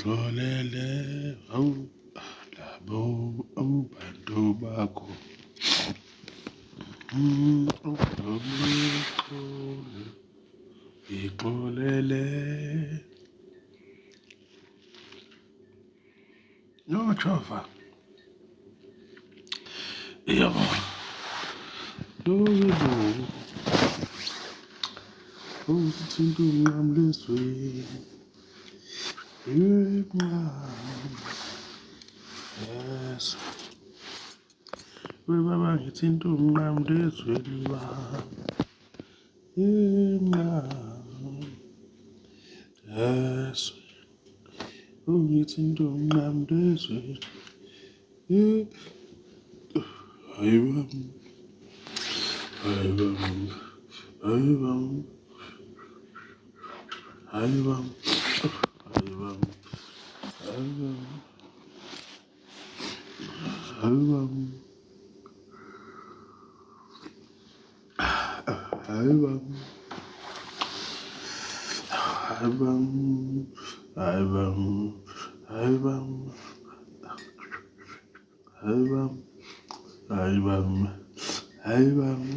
Ngixolele awu labo awu bantu bakho. Ngixolele. No, Jehova. Yebo. Yebo. Usithinta unqamlezweni. Yes. We baba ngithinta unqamlezweni baba. Yes. Ungithinta unqamlezweni. Hayi baba. Hayi baba. Hayi baba. Hayi baba. Hayi baba. Hayi baba. Hayi baba. Hayi baba. Hayi baba. Hayi baba. Hayi baba. Hayi baba. Hayi baba. Hayi baba.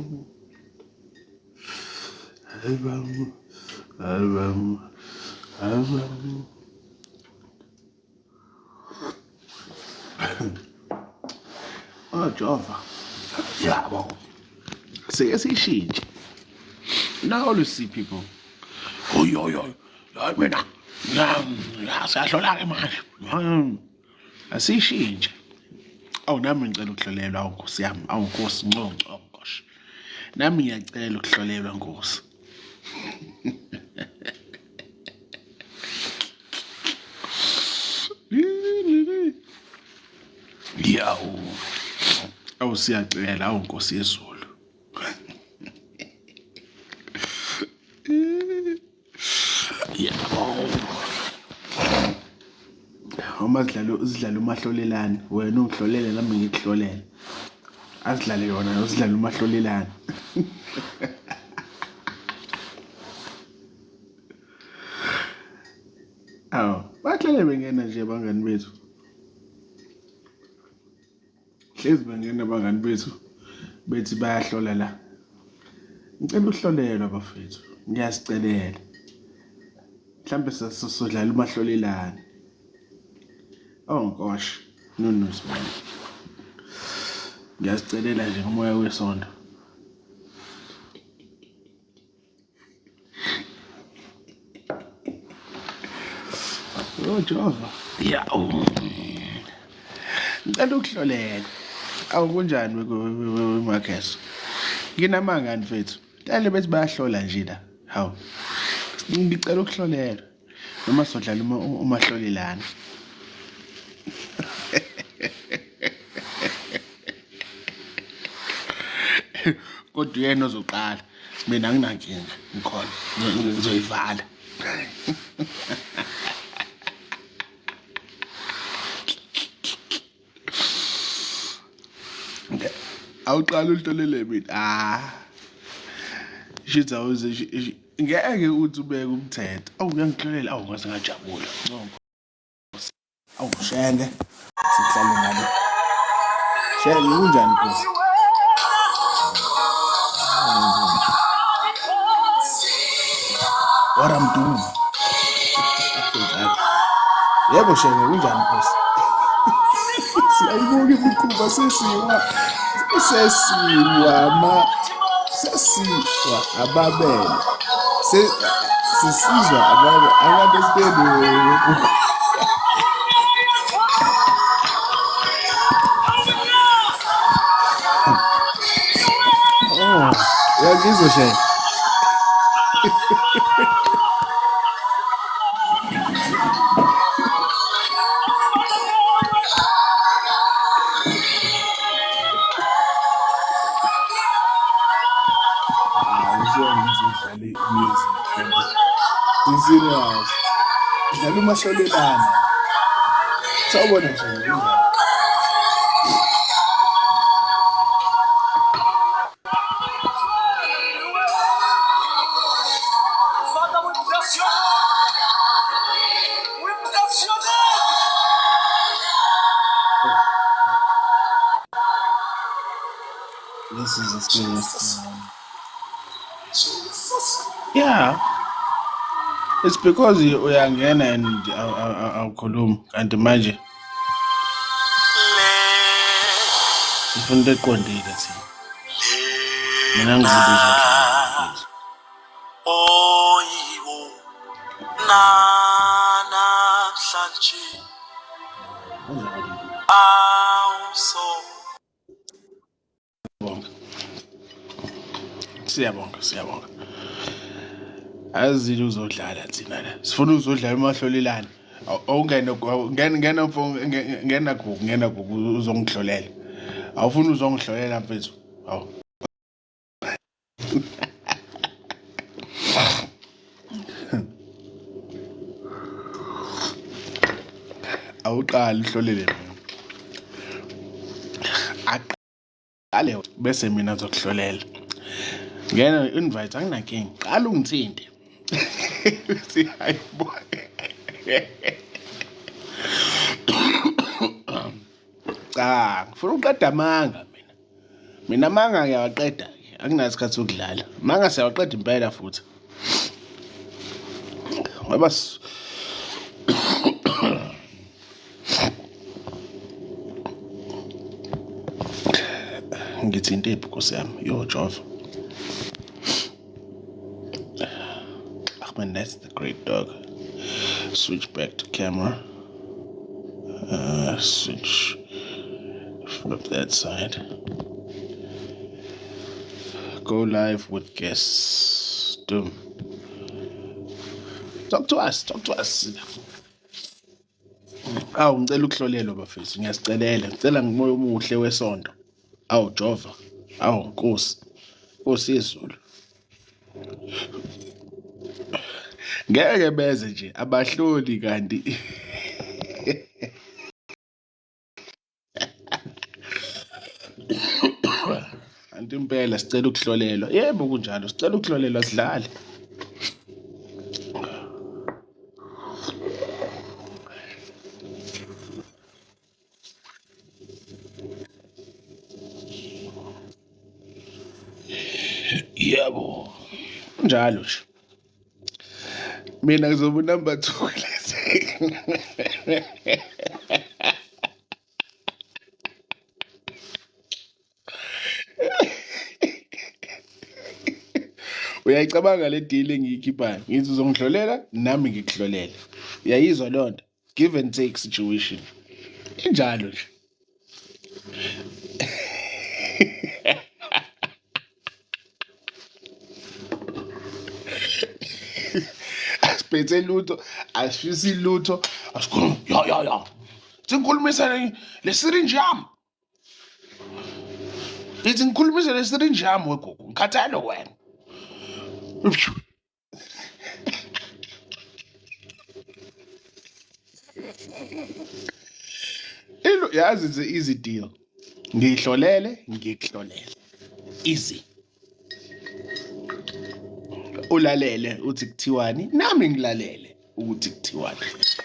Hayi baba. Hayi baba. Hayi baba. Oh Jehova. Yabo. Sike sishintshe. Now you see people. Oy oy oy. Hayi mina. Ya siyahlola ke manje. Asishintshe. Awu nami ngicela ukuhlolelwa awu Nkosi yami. Awu Nkosi nconco oh gosh. Nami ngiyacela ukuhlolelwa Nkosi. Yawu. Awu siyacela awu Nkosi yezulu. Yabo. Uma sidlala sidlala umahlolelane wena ungihlolele nami ngikuhlolele. Asidlale yona sidlale umahlolelane. Awu, bahlale bengena nje abangani bethu. Hlezi bengena abangani bethu bethi bayahlola la. Ngicela uhlolelwa bafethu, ngiyazicelela. Mhlambe sasodlala umahlolelane. Oh gosh, nunus man. Ngiyazicelela nje ngomoya wesonto. Oh Jehova. Ya. Ngicela ukuhlolela. Awu kunjani Marcus? Nginamanga mfethu. Dale bethi bayahlola nje la. Hawu. Ngicela ukuhlolela. Noma sodlala umahlolelana. Kodwa uyena ozoqala. Mina anginankinga ngikhona ngizoyivala. Awuqala uhlolele mina. Ah. Shit awuze ngeke uthi ubeke umthetho. Awu uyangihlolela awu ngaze ngajabula. Ncongo. Awu Shenge. Sihlale ngale. Shenge kunjani Nkosi? What I'm doing. Yebo Shenge kunjani Nkosi? Siyayibuka imikhuba sesiwa sesiwa ma sesiwa ababele sisizwa ababele abantu esibeni. Oh, uyangizwa Shenge? Serious. Dlala umahlolelana. Sawubona nje kunjani? Father, we bless you. We bless your name. This is a serious Jesus. thing. Jesus. Yeah, it's because uyangena and awukhulumi kanti manje sifuna into eqondile thina. Mina ngizinto zodlala mfethu. Oyibona namhlanje Kanjalo. awuso Siyabonga. Siyabonga, siyabonga. Azile uzodlala thina la. Sifuna uzodlala umahlolelana. Awungene ngena ngena mfo ngena gugu ngena gugu uzongihlolela. Awufuni uzongihlolela mfethu. Awu. Awuqali uhlolele mina. Aqale bese mina ngizokuhlolela. Ngena invite anginankinga. Qala ungithinte. Uthi hayi bo. Cha, ngifuna ukuqeda amanga mina. Mina amanga ngiyawaqeda ke. Anginasikhathi sokudlala. Manga siyawaqeda impela futhi. Ngoba ngithi intephu Nkosi yami. Yo Jova. Ahmed, that's the great dog. Switch back to camera. Switch flip that side. Go live with guests. Doom. Talk to us. Talk to us. Awu ngicela ukuhlolelwa bafethu, ngiyasicelela. Ngicela ngomoya omuhle wesonto. Awu Jova. Awu Nkosi. Nkosi yezulu. Ngeke beze nje abahloli kanti Kanti impela sicela ukuhlolelwa. Yebo kunjalo, sicela ukuhlolelwa sidlale. Yebo. Kunjalo nje. Mina ngizoba number 2 kulezi. Uyayicabanga le deal engiyikhiphayo? Ngithi uzongihlolela nami ngikuhlolele. Uyayizwa leyo nto? Give and take situation. Injalo nje. Asiphethe lutho, asifisi lutho, asikhulumi. Ya ya ya. Singikhulumisane le syringe yami. Ithi ngikhulumise le syringe yami wegugu. Ngikhathele wena. Ilo yazi it's a easy deal. Ngihlolele, ngikuhlolele. Easy. Ulalele uthi kuthiwani, nami ngilalele ukuthi kuthiwani.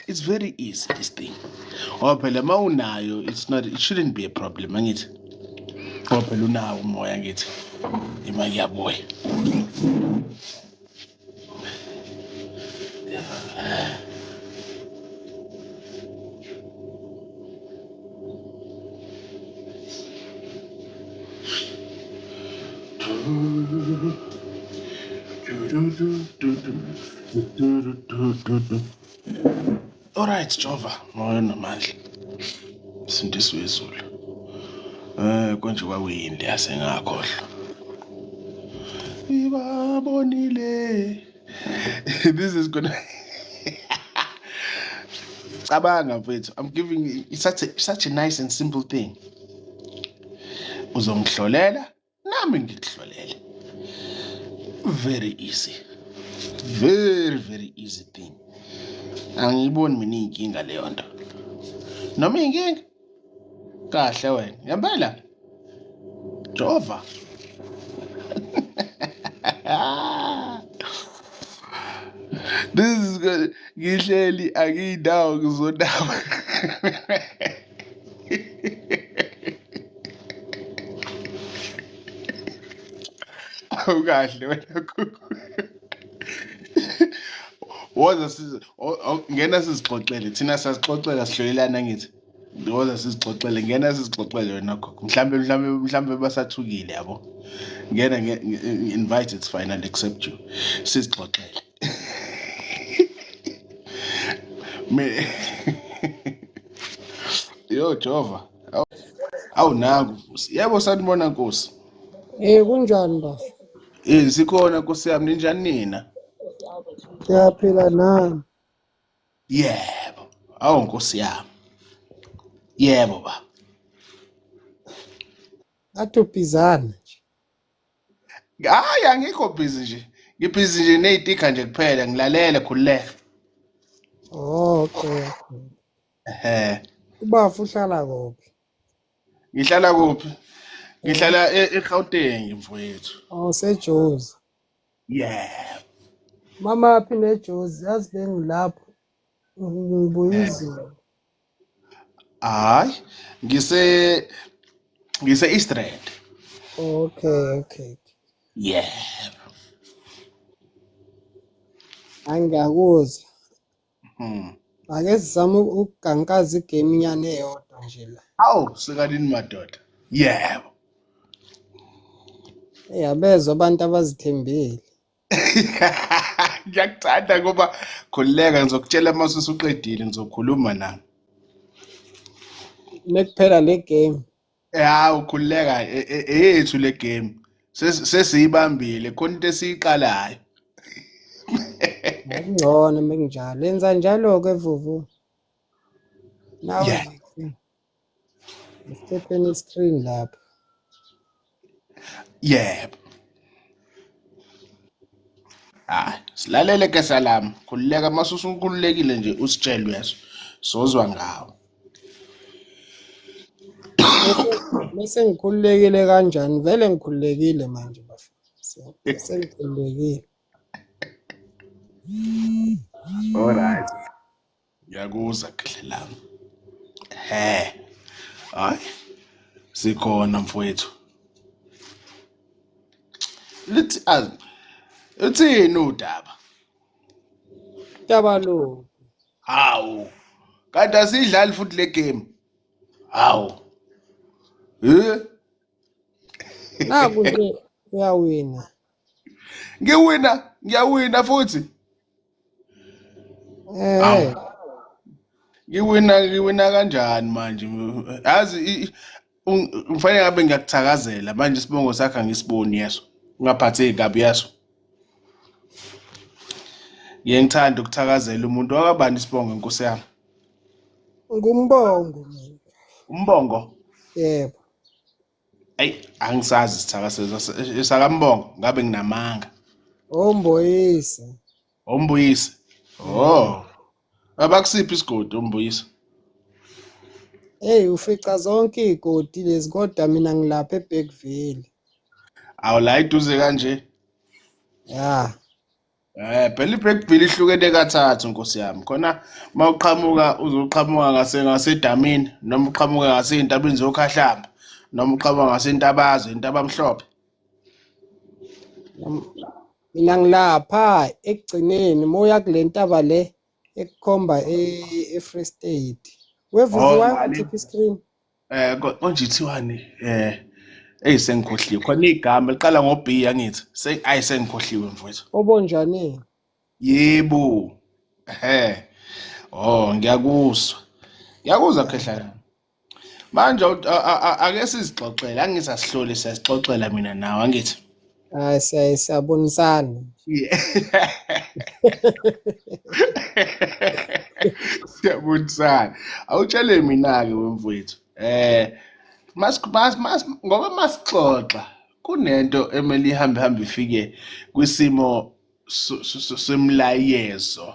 It's very easy this thing. Ngoba phela uma unayo it's not it shouldn't be a problem angithi. Ngoba phela unawo umoya ngithi. Imali iyabuya. Alright Jova, moya namandla. Sindiswe izulu. Eh konje kwakuyini leya sengakhohlwa. Ibabonile. This is gonna Cabanga mfethu, I'm giving you it's such a nice and simple thing. Uzongihlolela nami ngikuhlolele. Very easy. Very very easy thing. Angiyiboni mina inkinga leyo nto. Noma inkinga? Kahle wena. Ngempela. Jova. This is good. Ngihleli akiyindawo ngizonaba. Awukahle wena Gugu. Woza size ngena sizixoxele thina sasixoxela sihlolelana ngithi. Woza sizixoxele ngena sizixoxele wena gogo. Mhlambe mhlambe mhlambe basathukile yabo. Ngena invite it's fine I'll accept you. Sizixoxele. Me Yo Jova. Awu naku Vusi. Yebo sanibona Nkosi. Eh kunjani bafo? Eh sikhona Nkosi yami ninjani nina? Siyaphila nami. Yebo. Awu Nkosi yami. Yebo baba. Ngathi ubhizana nje. Hayi angikho busy nje. Ngibhizi nje nezitikha nje kuphela ngilalele khululeka. Oh, okay. Okay. Ehhe. Ubafo uhlala kuphi? Ngihlala kuphi? Eh, Ngihlala eGauteng mfowethu. oh seJozi. Yebo. Mama phi neJozi? Yazi bengilapho ngibuya izolo. Hayi, ngise ngise East Rand. Okay, okay. Yebo. Angiyakuzwa. Ake sizame ukugankaza igame inyana eyodwa nje la. Awu, sikanini madoda. Yebo. Hey, abezwa abantu abazithembile. Ngiyakuthanda ngoba khululeka ngizokutshela uma usuqedile ngizokhuluma nawe. Mekuphela le game. Hawu khululeka eyethu le game. Sesiyibambile khona into esiyiqalayo. Akungcono mekunjalo. Yenza njalo-ke Vuvu. Nawe nje step screen lapha. Yebo. Hayi, silalele ke salami. Khululeka mase usukhululekile nje usitshele uyazo. Sozwa ngawo. Bese ngikhululekile kanjani? Vele ngikhululekile manje bafo. Sengikhululekile. All right. Ngiyakuzwa kahle lami. He. Hayi. Sikhona mfowethu. Lithi az uthini udaba? Daba lo. Hawu. Kanti asidlali futhi le game. Hawu. Eh? Naku nje uyawina. Ngiwina, ngiyawina futhi. Eh. Ngiwina ngiwina kanjani manje? Yazi ngifanele ngabe ngiyakuthakazela manje isibongo sakhe angisiboni yeso. Ungaphatheki kabi yeso. Ngiye ngithanda ukuthakazela umuntu wakabani isibongo inkosi yami. Ngumbongo mina. Umbongo? Yebo. Ayi angisazi isithakazelo sakambongo ngabe nginamanga. Omboyise. Ombuyise. Oh. Abakusiphi isigodi ombuyise? Hey ufica zonke izigodi lezi kodwa mina ngilapha eBergville. Awu la iduze kanje. Ya. Phela iBergville ihlukene kathathu nkosi yami. Khona mawuqhamuka uzoqhamuka ngase ngasedamini noma uqhamuka ngasezintabeni zokhahlamba noma uqhamuka ngasentabazwe intabamhlophe. Mina ngilapha ekugcineni moya kule ntaba le ekukhomba e-Free State. Wevuvu Oh, wathiphi screen? Konje ithiwani eyi sengikhohliwe khona igama liqala ngo B angithi ayi sengikhohliwe mfowethu. Obonjani? Yebo. Ehhe. Oh ngiyakuzwa. Ngiyakuzwa khehla. Manje ake sizixoxele angisasihloli siyasixoxela mina nawe angithi. Hayi siyabonisana. Siyabonisana. Awutshele mina ke wemfowethu. Mas mas ngoba masixoxa kunento emele ihambe hambe ifike kwisimo semlayezo.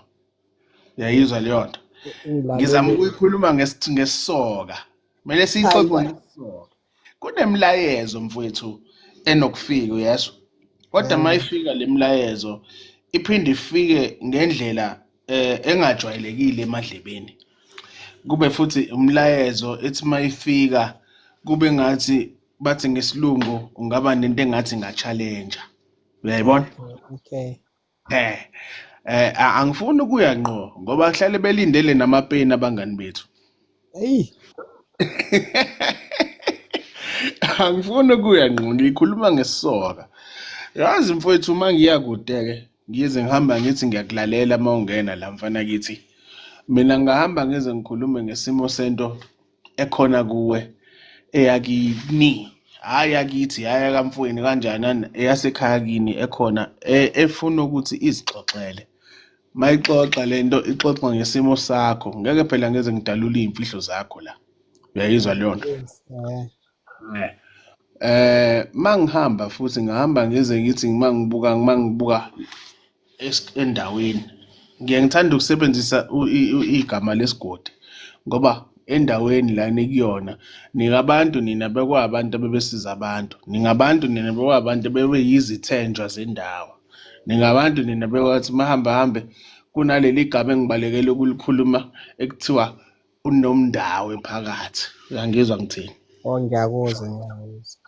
Uyayizwa leyo nto? Ngizama ukuyikhuluma ngesisoka. Kumele siyixoxe ngesisoka. Kunemlayezo mfowethu enokufika uyezwa. Kodwa mayifika le mlayezo iphinde ifike ngendlela Engajwayelekile emadlebeni, kube futhi umlayezo ethi mayifika kube ngathi bathi ngesilungu ungaba nento engathi nga-challenge, uyayibona? Okay. Angifuni ukuya ngqo ngoba kuhlale belindele namapeni abangani bethu. Eyi. Angifuni ukuya ngqo, ngikhuluma ngesisoka. Yazi mfowethu, uma ngiya kude-ke ngize ngihamba ngithi ngiyakulalela uma ungena la mfana kithi. Mina ngingahamba ngize ngikhulume ngesimo sento ekhona kuwe eyakini, hhayi yakithi, hhayi yakamfowenu kanjani, eyasekhaya kini ekhona efuna ukuthi izixoxele. Mayixoxa lento ixoxa ngesimo sakho, ngeke phela ngeze ngidalule iy'mfihlo zakho la. Uyayizwa leyo nto? Yes. Mangihamba futhi ngihamba ngize ngithi mangibuka endaweni, ngiye ngithanda ukusebenzisa igama lesigodi ngoba endaweni la nikuyona ningabantu nina bekwabantu abebesiza abantu, ningabantu nina bekwabantu bebeyizithenjwa zendawo, ningabantu nina bekwathi mahamba hambe kunaleli gama engibalekele ukulikhuluma ekuthiwa unomndawo phakathi. Uyangizwa ngithini? Oh, ngiyakuzwa, ngiyakuzwa.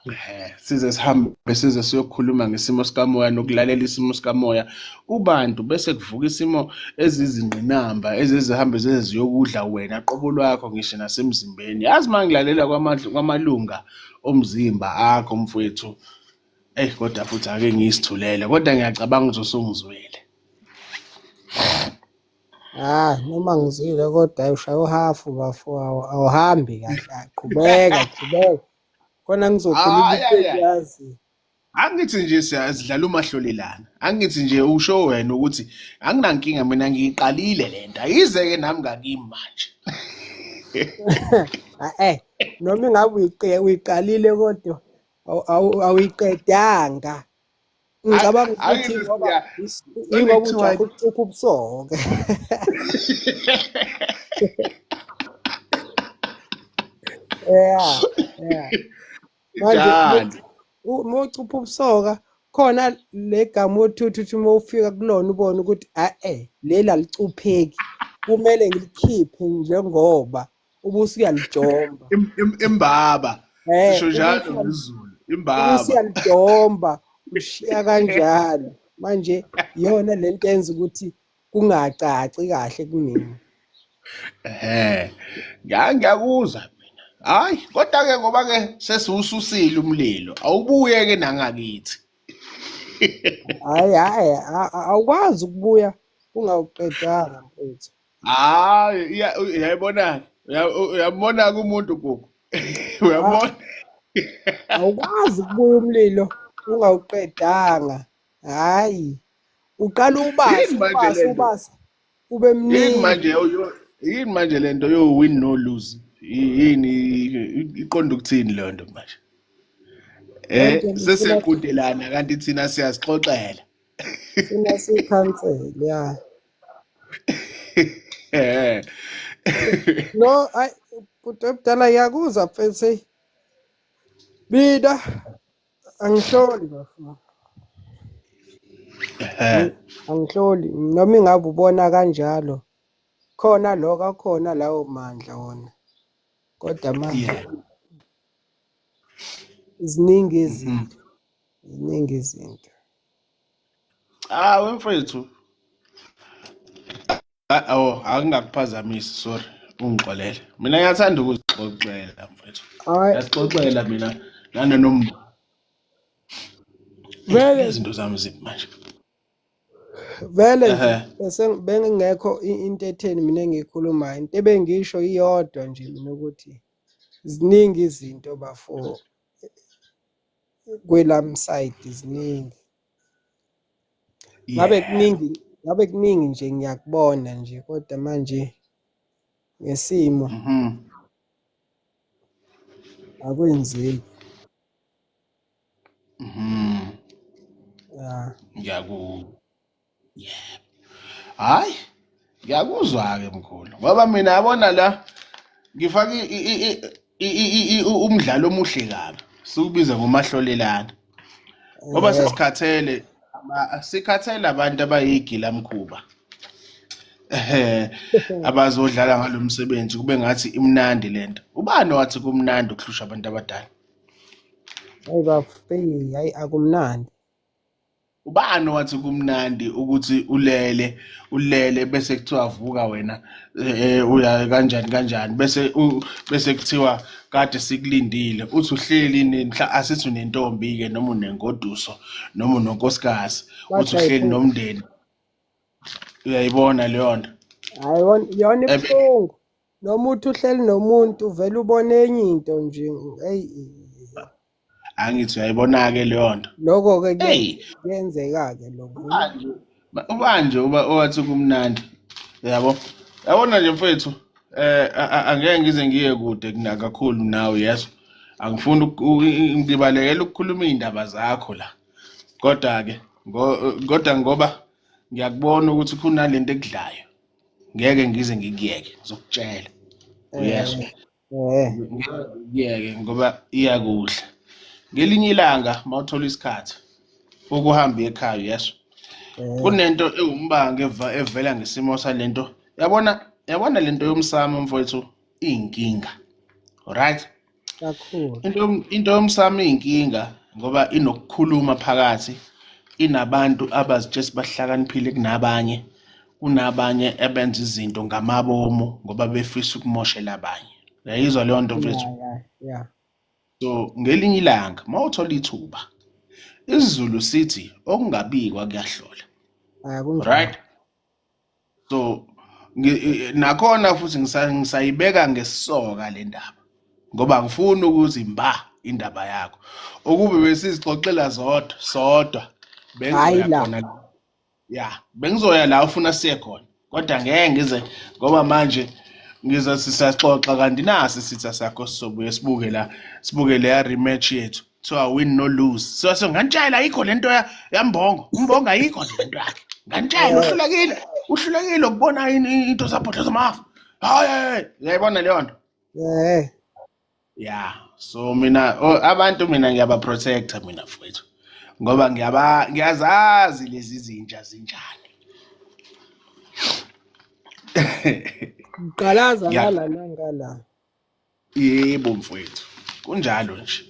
Size sihambe size siyokhuluma ngesimo sikamoya nokulalela isimo sikamoya kubantu, bese kuvuka isimo ezizingqinamba ezizihambe zize ziyokudla wena qobo lwakho ngisho nasemzimbeni. Yazi uma ngilalela kwamalunga omzimba akho mfowethu, eyi kodwa futhi ake ngiyisithulele, kodwa ngiyacabanga ukuthi usungizwele. Ah, noma ngizwile kodwa ushaya uhafu bafo, awuhambi kahle. Qhubeka, qhubeka. Khona ngizokhuluma Hayi, into hayi, hayi. engiyaziyo. Angithi nje siyadlala umahlolelana. Angithi nje usho wena ukuthi anginankinga mina ngiyiqalile lento. Ayize-ke nami ngakimi manje. Ah, noma ingabe uyiqalile kodwa awuyiqedanga. Ngicabanga ukuthi Angithi ngoba siya ingoba kuthiwa ujaha ukucupha ubusoka. Yeah, yeah. Manje njalo. Uma ucupha ubusoka khona le gama othi uthi uma ufika kulona ubone ukuthi a-e leli alicupheki, kumele ngilikhiphe njengoba ubusuyalijomba. Imbaba. Sisho njalo ngesiZulu, imbaba. Ubusuyalijomba, ushiya kanjalo. Manje iyona lento enza ukuthi kungacaci kahle kumina. Ngiyakuzwa mina. Hayi, kodwa ke ngoba ke sesiwususile umlilo, awubuye ke nangakithi. Hayi, hayi, awukwazi ukubuya ungawuqedanga mfethu. Hayi, uyayibona, uyambona ke umuntu Gugu. Uyambona? Awukwazi ukubuya umlilo ungawuqedanga. Hayi. Uqala ubase, Yini manje ubase, lento? ubase. Ube Yini mningi. manje yini manje lento yo win no lose? Yini iqonda ukuthini leyo nto manje? Lento ngifuna Sesiyaqudelana kanti thina siyazixoxela. Thina sikhansele, ya. No, ay bhuti omdala ngiyakuzwa mfethu. Hey. Mina angihloli bafo. Angihloli noma ingabe ubona kanjalo. Khona lokho akhona lawo mandla wona. Kodwa manje ziningi izinto. Ziningi izinto. Ah, wemfethu. Oh, angingakuphazamisi, sorry. Ungixolele. Mina ngiyathanda ukuzixoxela mfethu. Hayi. Ngiyazixoxela mina nanonomba. Vele izinto zami ziphi manje? Vele nje bese bengingekho into etheni mina engiyikhulumayo. Into ebengisho iyodwa nje mina ukuthi ziningi izinto bafo kwelami side, ziningi. Ngabe kuningi, ngabe kuningi nje ngiyakubona nje kodwa manje ngesimo akwenzeki. Yeah. Hayi, ngiyakuzwa ke mkhulu. Ngoba mina yabona la ngifaka umdlalo omuhle kabi. Siwubiza ngomahlolelana. Ngoba sesikhathele, sikhathele abantu abayigila mkhuba. Ehhe, abazodlala ngalo msebenzi kube ngathi imnandi lento. Ubani owathi kumnandi ukuhlusha abantu abadala? Hayi bafo, eyi, hayi akumnandi. Ubani owathi kumnandi ukuthi ulele ulele bese kuthiwa vuka wena uya kanjani kanjani bese bese kuthiwa kade sikulindile uthi uhleli mhla asithi unentombi ke noma unengoduso noma unonkosikazi uthi uhleli nomndeni uyayibona leyo nto. Hayi yona ibuhlungu. Noma uthi uhleli nomuntu uvele ubone enye into nje eyi. Angithi uyayibona-ke leyo nto. Lokho-ke kuyenzeka-ke lokho. Ubanje uba owathi kumnandi. Yabo. Yabona nje mfethu eh angeke ngize ngiye kude kuna kakhulu nawe yeso. Angifuni ngibalekela ukukhuluma izindaba zakho la. Kodwa ke kodwa ngoba ngiyakubona ukuthi kunalento ekudlayo. Ngeke ngize ngikuyeke, ngizokutshela. Uyezwa? Ngeke ngoba iyakudla. Ngelinye ilanga mawuthola isikhathi ukuhamba ekhaya yeso. Kunento ewumbango evela ngesimo salento. Yabona yabona lento yomsamo mfowethu iyinkinga. Alright? Kakhulu. Into yomsamo iyinkinga ngoba inokukhuluma phakathi, inabantu abazitshela bahlakaniphile kunabanye, kunabanye abenza izinto ngamabomu ngoba befisa ukumoshela abanye. Uyayizwa leyo nto mfethu? Yeah. So ngelinye ilanga mawuthola ithuba isiZulu sithi okungabikwa kuyahlola. Right? So nakhona futhi ngisayibeka ngesoka le ndaba ngoba ngifuna ukuthi mba indaba yakho ukube besizixoxela zodwa sodwa bengizoya khona ya bengizoya la ufuna siye khona kodwa ngeke ngize ngoba manje ngiza sisaxoxa kanti nasi isitha sakho sizobuye sibuke la sibuke leya rematch yethu kuthiwa win no lose so so ngantshela ayikho lento yambongo umbongo ayikho nje lento yakhe ngantshela uhlulekile uhlulekile ukubona into zabhodla zamafu hayi uyayibona leyo nto eh ya so mina abantu mina ngiyaba protector mina mfowethu ngoba ngiyaba ngiyazazi lezi zinja zinjani. Qalaza ngala nangala. Yebo mfowethu, kunjalo nje.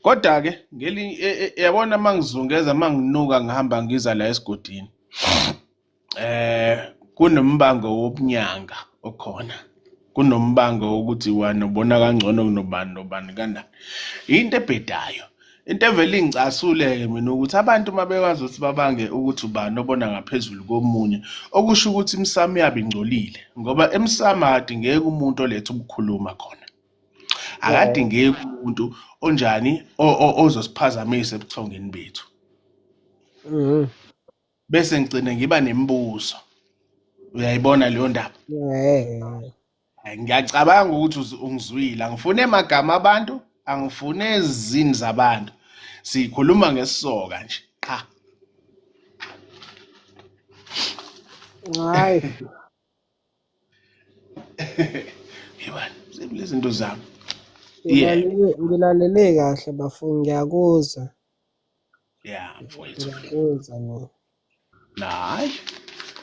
Kodwa ke ngelinye yabona mangizungeza manginuka ngihamba ngiza la esigodini. Kunombango wobunyanga okhona. Kunombango wokuthi wena ubona kangcono kunobani nobani kanjani. Into ebhedayo. Into evele ingicasule-ke mina ukuthi abantu uma bekwazi ukuthi babange ukuthi ubani obona ngaphezulu komunye, okusho ukuthi imisamo yabo ingcolile ngoba emsamo akadingeki umuntu oletha ukukhuluma khona. Akadingeki umuntu onjani ozosiphazamisa ebuthongeni bethu. Bese ngigcine ngiba nemibuzo. Uyayibona leyo ndaba? Ngiyacabanga ukuthi ungizwile. Angifune amagama abantu, angifune izini zabantu. Sikhuluma ngesisoka nje qha. Hayi. Yebani, lezi zinto zami. Ngilalele kahle bafo, ngiyakuzwa. Yeah, mfowethu. Ngiyakuzwa mina. Hayi.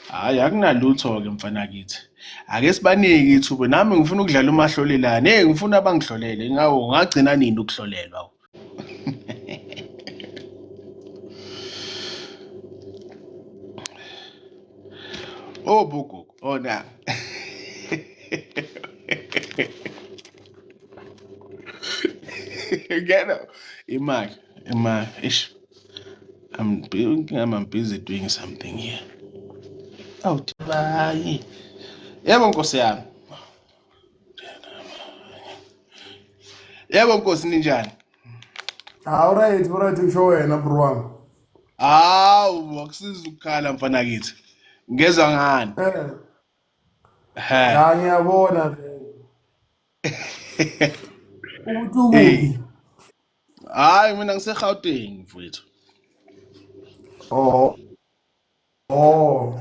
Hayi akunalutho ke mfana kithi. Ake sibanike ithuba nami ngifuna ukudlala umahlolelane. Hey ngifuna abangihlolele. Ngawo ngagcina nini ukuhlolelwa? Oh bugugu, oh na. Ngena imali, imali. Ish. I'm busy doing something here. Out. Bye. Yebo Nkosi yami. Yebo Nkosi ninjani? All right, all right ngisho wena bro wami. Hawu akusiza ukukhala mfana kithi. Ngezwa ngani? Eh. He. Ya ngiyabona vele. Ukuthi ukuphi? Hayi mina ngiseGauteng mfowethu. Oh. Oh.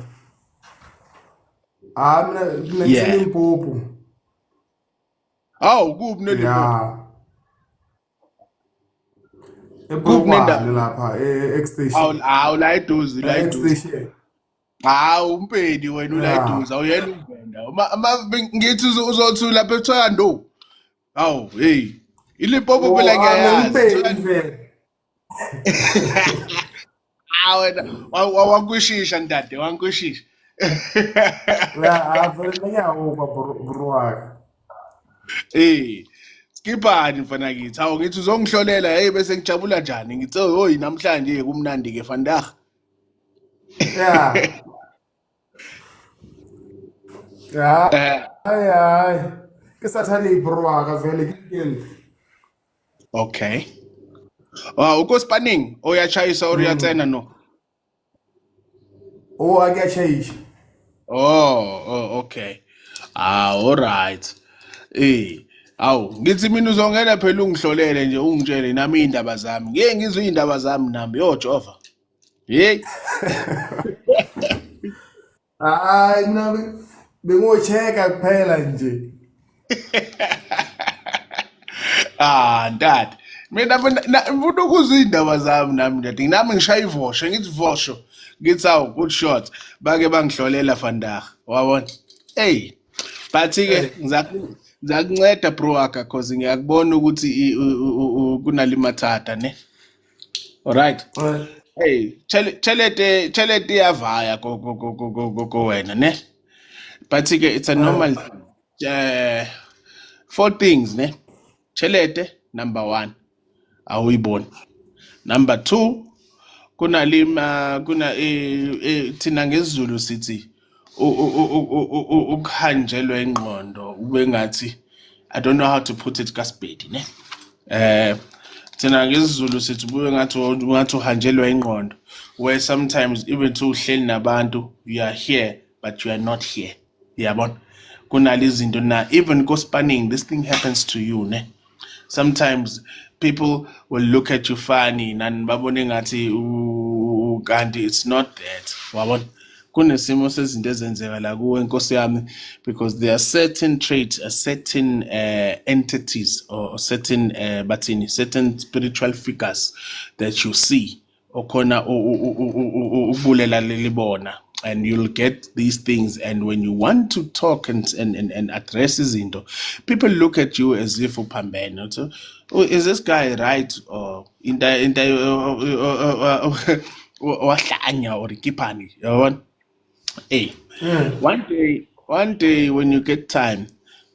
Ah mina mina Yeah. ngiseLimpopo. Hawu kuphi neLimpopo? Yeah. Kuphi nendawo? ePolokwane lapha e-X Awu station. awu la eduze la E-X eduze. station. Hawu umpedi wena Ya. ulayiduza awuyena uvenda. Uma ngithi uzothi lapha eThoyando. Hawu hey. ILimpopo Oh, phela ah, ngiyayazi. ngimpedi Thohoyandou. vele. Ah wena wankwishisha ndade wankwishisha. Ya, ah, vele nna ngiyawukwa bro bro waka. Eh. Skiphani mfana kithi. Hawu ngithi uzongihlolela hey bese ngijabula njani? Ngithi hoyi namhlanje kumnandi ke vandag. Ya. Ya. Eh Hayi hayi. Ke Saturday bro waka vele ke weekend. okay. Ah ukospanning oyachayisa or uyatsena no. Oh, a ke a tjhaisha. Oh, okay. Ah, all right. Eh, awu ngithi mina uzongena phela ungihlolele nje ungitshele nami indaba zami. Ngeke ngizwe indaba zami nami yo Jehova. Hey. Hayi mina bengocheka kuphela nje. Ah, dad. Mina ngifuna ukuzwa indaba zami nami dad. Nami ngishaya ivosho, ngithi vosho. Ngithi awu good shot. Bake bangihlolela vandag. Wabona? Hey. But ke ngizakunceda bro waka cause ngiyakubona ukuthi kunalimathata ne. Alright. Hey, chelete chelete iyavaya ko ko ko ko ko ko ko wena ne. But ke it's a normal thing. Four things ne. Chelete number 1 awuyiboni. Number 2 kunalima kuna thina ngesiZulu sithi ukuhanjelwa ingqondo ube ngathi I don't know how to put it kasibhedi ne. Thina ngesiZulu sithi ube ngathi uhanjelwa ingqondo where sometimes even though uhleli nabantu you are here but you are not here. Uyabona? Kunalezi na even go spanning this thing happens to you ne. Sometimes people will look at you funny nani babone ngathi kanti it's not that. Wabona? Kunesimo sezinto ezenzeka la kuwe nkosi yami because there are certain traits, certain entities or certain bathini certain spiritual figures that you see okhona ukubulela lelibona and you'll get these things, and when you want to talk and address izinto, people look at you as if uphambene. Uthi, oh, is this guy right or into into wahlanya or ikiphani yabona? Hey, one day when you get time,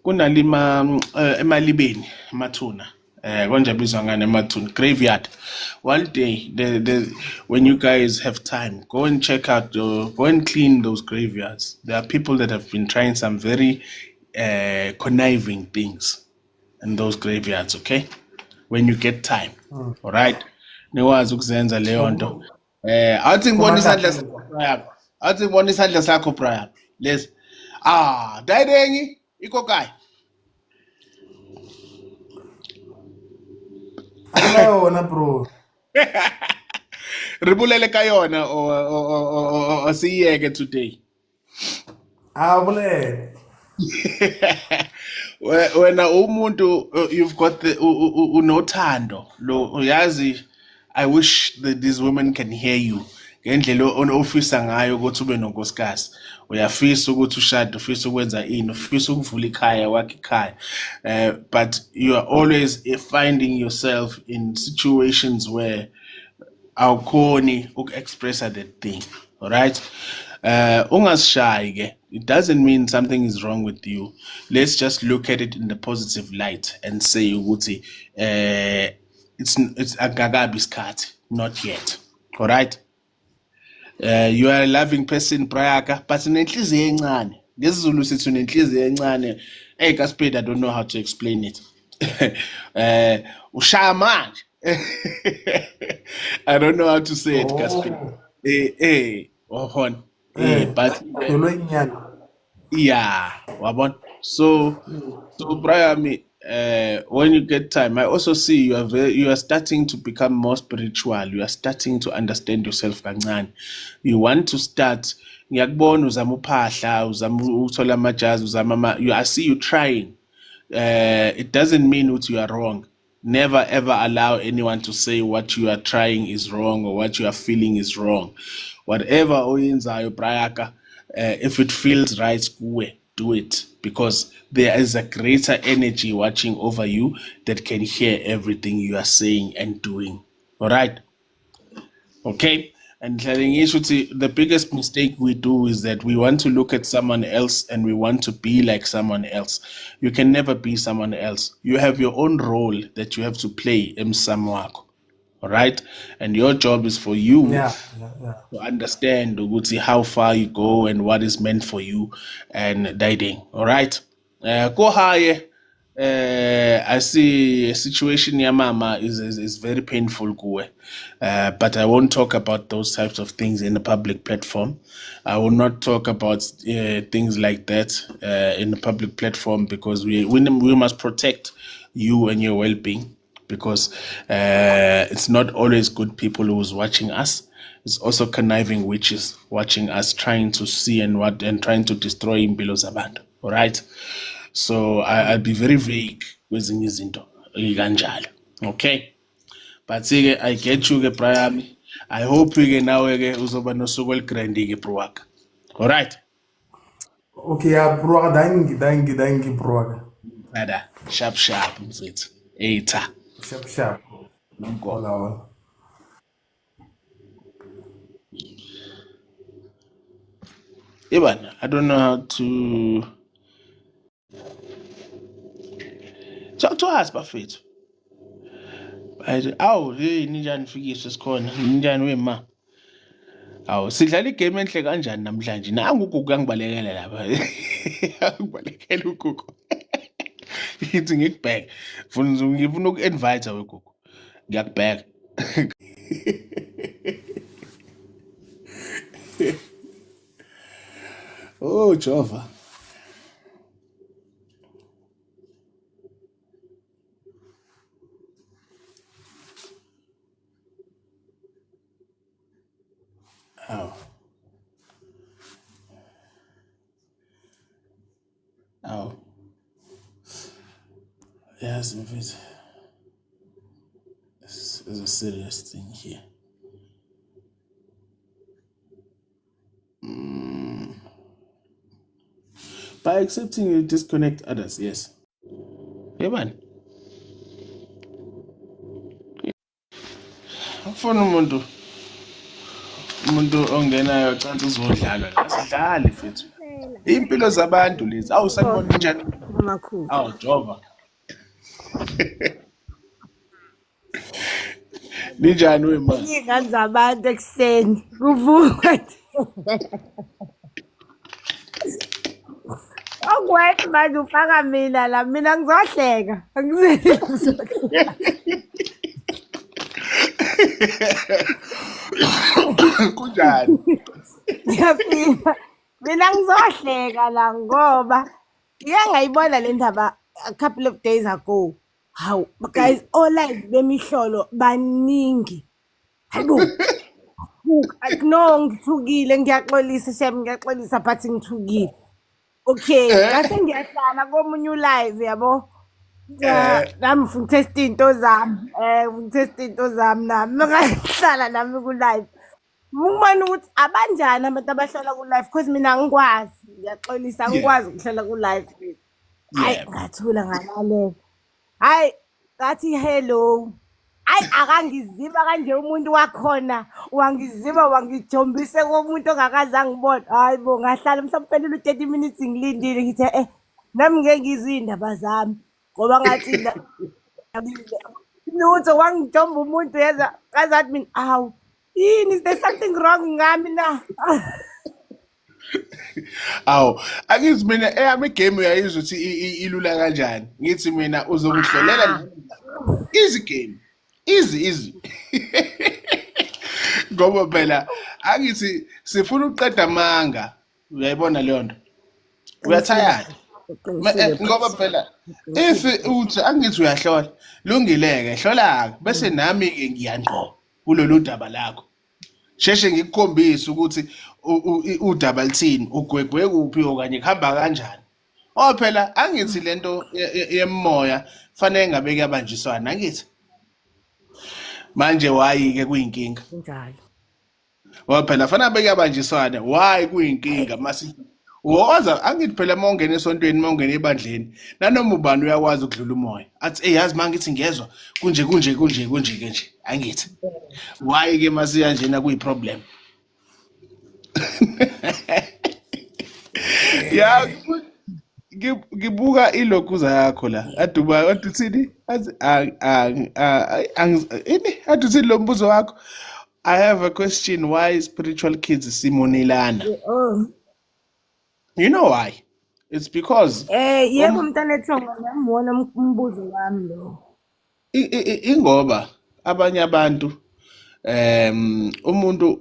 kunalima emalibeni emathuna konje abizwa ngani emathuna graveyard. One day the when you guys have time, go and check out go and clean those graveyards. There are people that have been trying some very conniving things in those graveyards, okay? When you get time. All right? Nikwazi ukuzenza leyo nto. Athi ngibona isandla sakho Brian. Athi ngibona isandla sakho Brian. Lesi. Ah, dayirengi ikokai. Akuna yona bro. Re bolele ka yona o siyeke today. A bolele. Wena umuntu you've got the unothando lo uyazi. I wish that these women can hear you ngendlela ofisa ngayo ukuthi ube nonkosikazi. Uyafisa ukuthi ushade, ufisa ukwenza ini, ufisa ukuvula ikhaya wakhe ikhaya, but you are always finding yourself in situations where awukhoni uku-expressa that thing, alright? Ungasishayi ke, it doesn't mean something is wrong with you. Let's just look at it in the positive light and say ukuthi it's akakabi isikhathi, not yet, alright? You are a loving person Prayaka, but unenhliziyo encane. NgesiZulu sithi unenhliziyo encane. Hey Kaspeed, I don't know how to explain it. Ushaya manje. I don't know how to say it, Kaspeed. Oh. Wabona. But Pelo e nnyane. Yeah, wabona. So Brian, when you get time, I also see you are starting to become more spiritual. You are starting to understand yourself kancane. You want to start. Ngiyakubona uzama uphahla, uzama ukuthola amajazi, uzama ama, you, I see you trying. It doesn't mean that you are wrong. Never ever allow anyone to say what you are trying is wrong or what you are feeling is wrong. Whatever oyenzayo Brayaka, if it feels right kuwe, do it, because there is a greater energy watching over you that can hear everything you are saying and doing. All right? Okay? And ngihlale ngisho ukuthi the biggest mistake we do is that we want to look at someone else and we want to be like someone else. You can never be someone else. You have your own role that you have to play emsamo wakho. All right? And your job is for you Yeah. to understand ukuthi how far you go and what is meant for you and dating. All right? Go higher. I see situation yamama is very painful kuwe. But I won't talk about those types of things in the public platform. I will not talk about things like that in the public platform, because we must protect you and your well-being, because it's not always good people who's watching us. It's also conniving witches watching us, trying to see and what and trying to destroy impilo zabantu. All right? So I'll be very vague kwezinye izinto kanjalo. Okay? But ke I get you ke Brian. I hope ke nawe ke uzoba nosuku olugrand ke bro wakho. All right? Okay, yeah, bro waka, thank you, thank you, thank you, bro waka. Brother, sharp sharp mfethu. Etha. Sharp sharp. Hola, hola. Iban, I don't know how to talk to us bafethu. Awu, hey, ninjani Fikiswe sikhona? Ninjani wema? Awu, sidlala igame enhle kanjani namhlanje? Nangu uGugu angibalekela lapha. Angibalekela uGugu. Ngithi ngikubheke. Ngifuna uku-invite we Gugu. Ngiyakubheka. Oh, Jova. Aw. Aw. Yes, mfethu. This is a serious thing here. By accepting you disconnect others, yes. Yebani. Akufuna umuntu ongenayo cansi uzodlalwa la. Asidlali mfethu. Impilo zabantu lezi. Awu sanibona njani? Amakhulu. Awu Jova. Ninjani wema? Iy'ngane zabantu ekuseni kuvuka. Okwethu manje ufaka mina la, mina ngizohleka. Kunjani? Ngiyafika. Mina ngizohleka la ngoba ngike ngayibona le ndaba a couple of days ago. Hawu guys, olive bemihlolo baningi. Hayibo. No, ngithukile, ngiyaxolisa shem, ngiyaxolisa but ngithukile. Okay, ngase ngiyahlala komunye ulive yabo. Nami ngifuna ukutesta iy'nto zami. Ngifuna ukutesta iy'nto zami nami. Ngahlala nami ku-live. Ngibona ukuthi abanjani abantu abahlala ku-live because mina angikwazi. Ngiyaxolisa, angikwazi ukuhlala ku-live. Hayi, ngathula ngalalela. Hayi, ngathi hello. Hayi, akangiziba kanje umuntu wakhona, wangiziba wangijombise komuntu ongakaze angibone. Hayi bo, ngahlala mhlawumbe kuphelile u-30 minutes ngilindile, ngithi nami ngeke ngizwe iy'ndaba zami ngoba ngathi lutho wangijomba umuntu yeza ngazathi mina awu yini, is there something wrong ngami na? Awu, angithi mina eyami igame uyayizwa ukuthi ilula kanjani. Ngithi mina uzongihlolela easy game. Easy easy. Ngoba phela angithi sifuna ukuqeda amanga. Uyayibona leyo nto? We are tired. Ngoba phela if uthi angithi uyahlola, lungileke hlola bese nami ke ngiyangqo kulolu daba lakho. Sheshe ngikukhombise ukuthi udaba lithini, ugwegwe kuphi okanye kuhamba kanjani. Oh phela angithi lento yemoya fanele ngabe kuyabanjiswana angithi. Manje wayi ke kuyinkinga. Kunjalo. Ngoba phela fanele bekuyabanjiswana. Why kuyinkinga masi woza angithi phela uma ungena esontweni, uma ungena ebandleni, nanoma ubani uyakwazi ukudlula umoya. Athi hey, yazi mangithi ngiyezwa kunje kunje kunje kunje ke nje. Angithi. Why ke masiya njena kuyi problem? Ya, ngibuka ilokuza yakho la. Aduba athi uthini? Athi ini athi uthini lo mbuzo wakho? I have a question, why spiritual kids simonelana? Oh. You know why? It's because Yebo mntana ethongo, nami wona umbuzo wami lo. Ingoba abanye abantu umuntu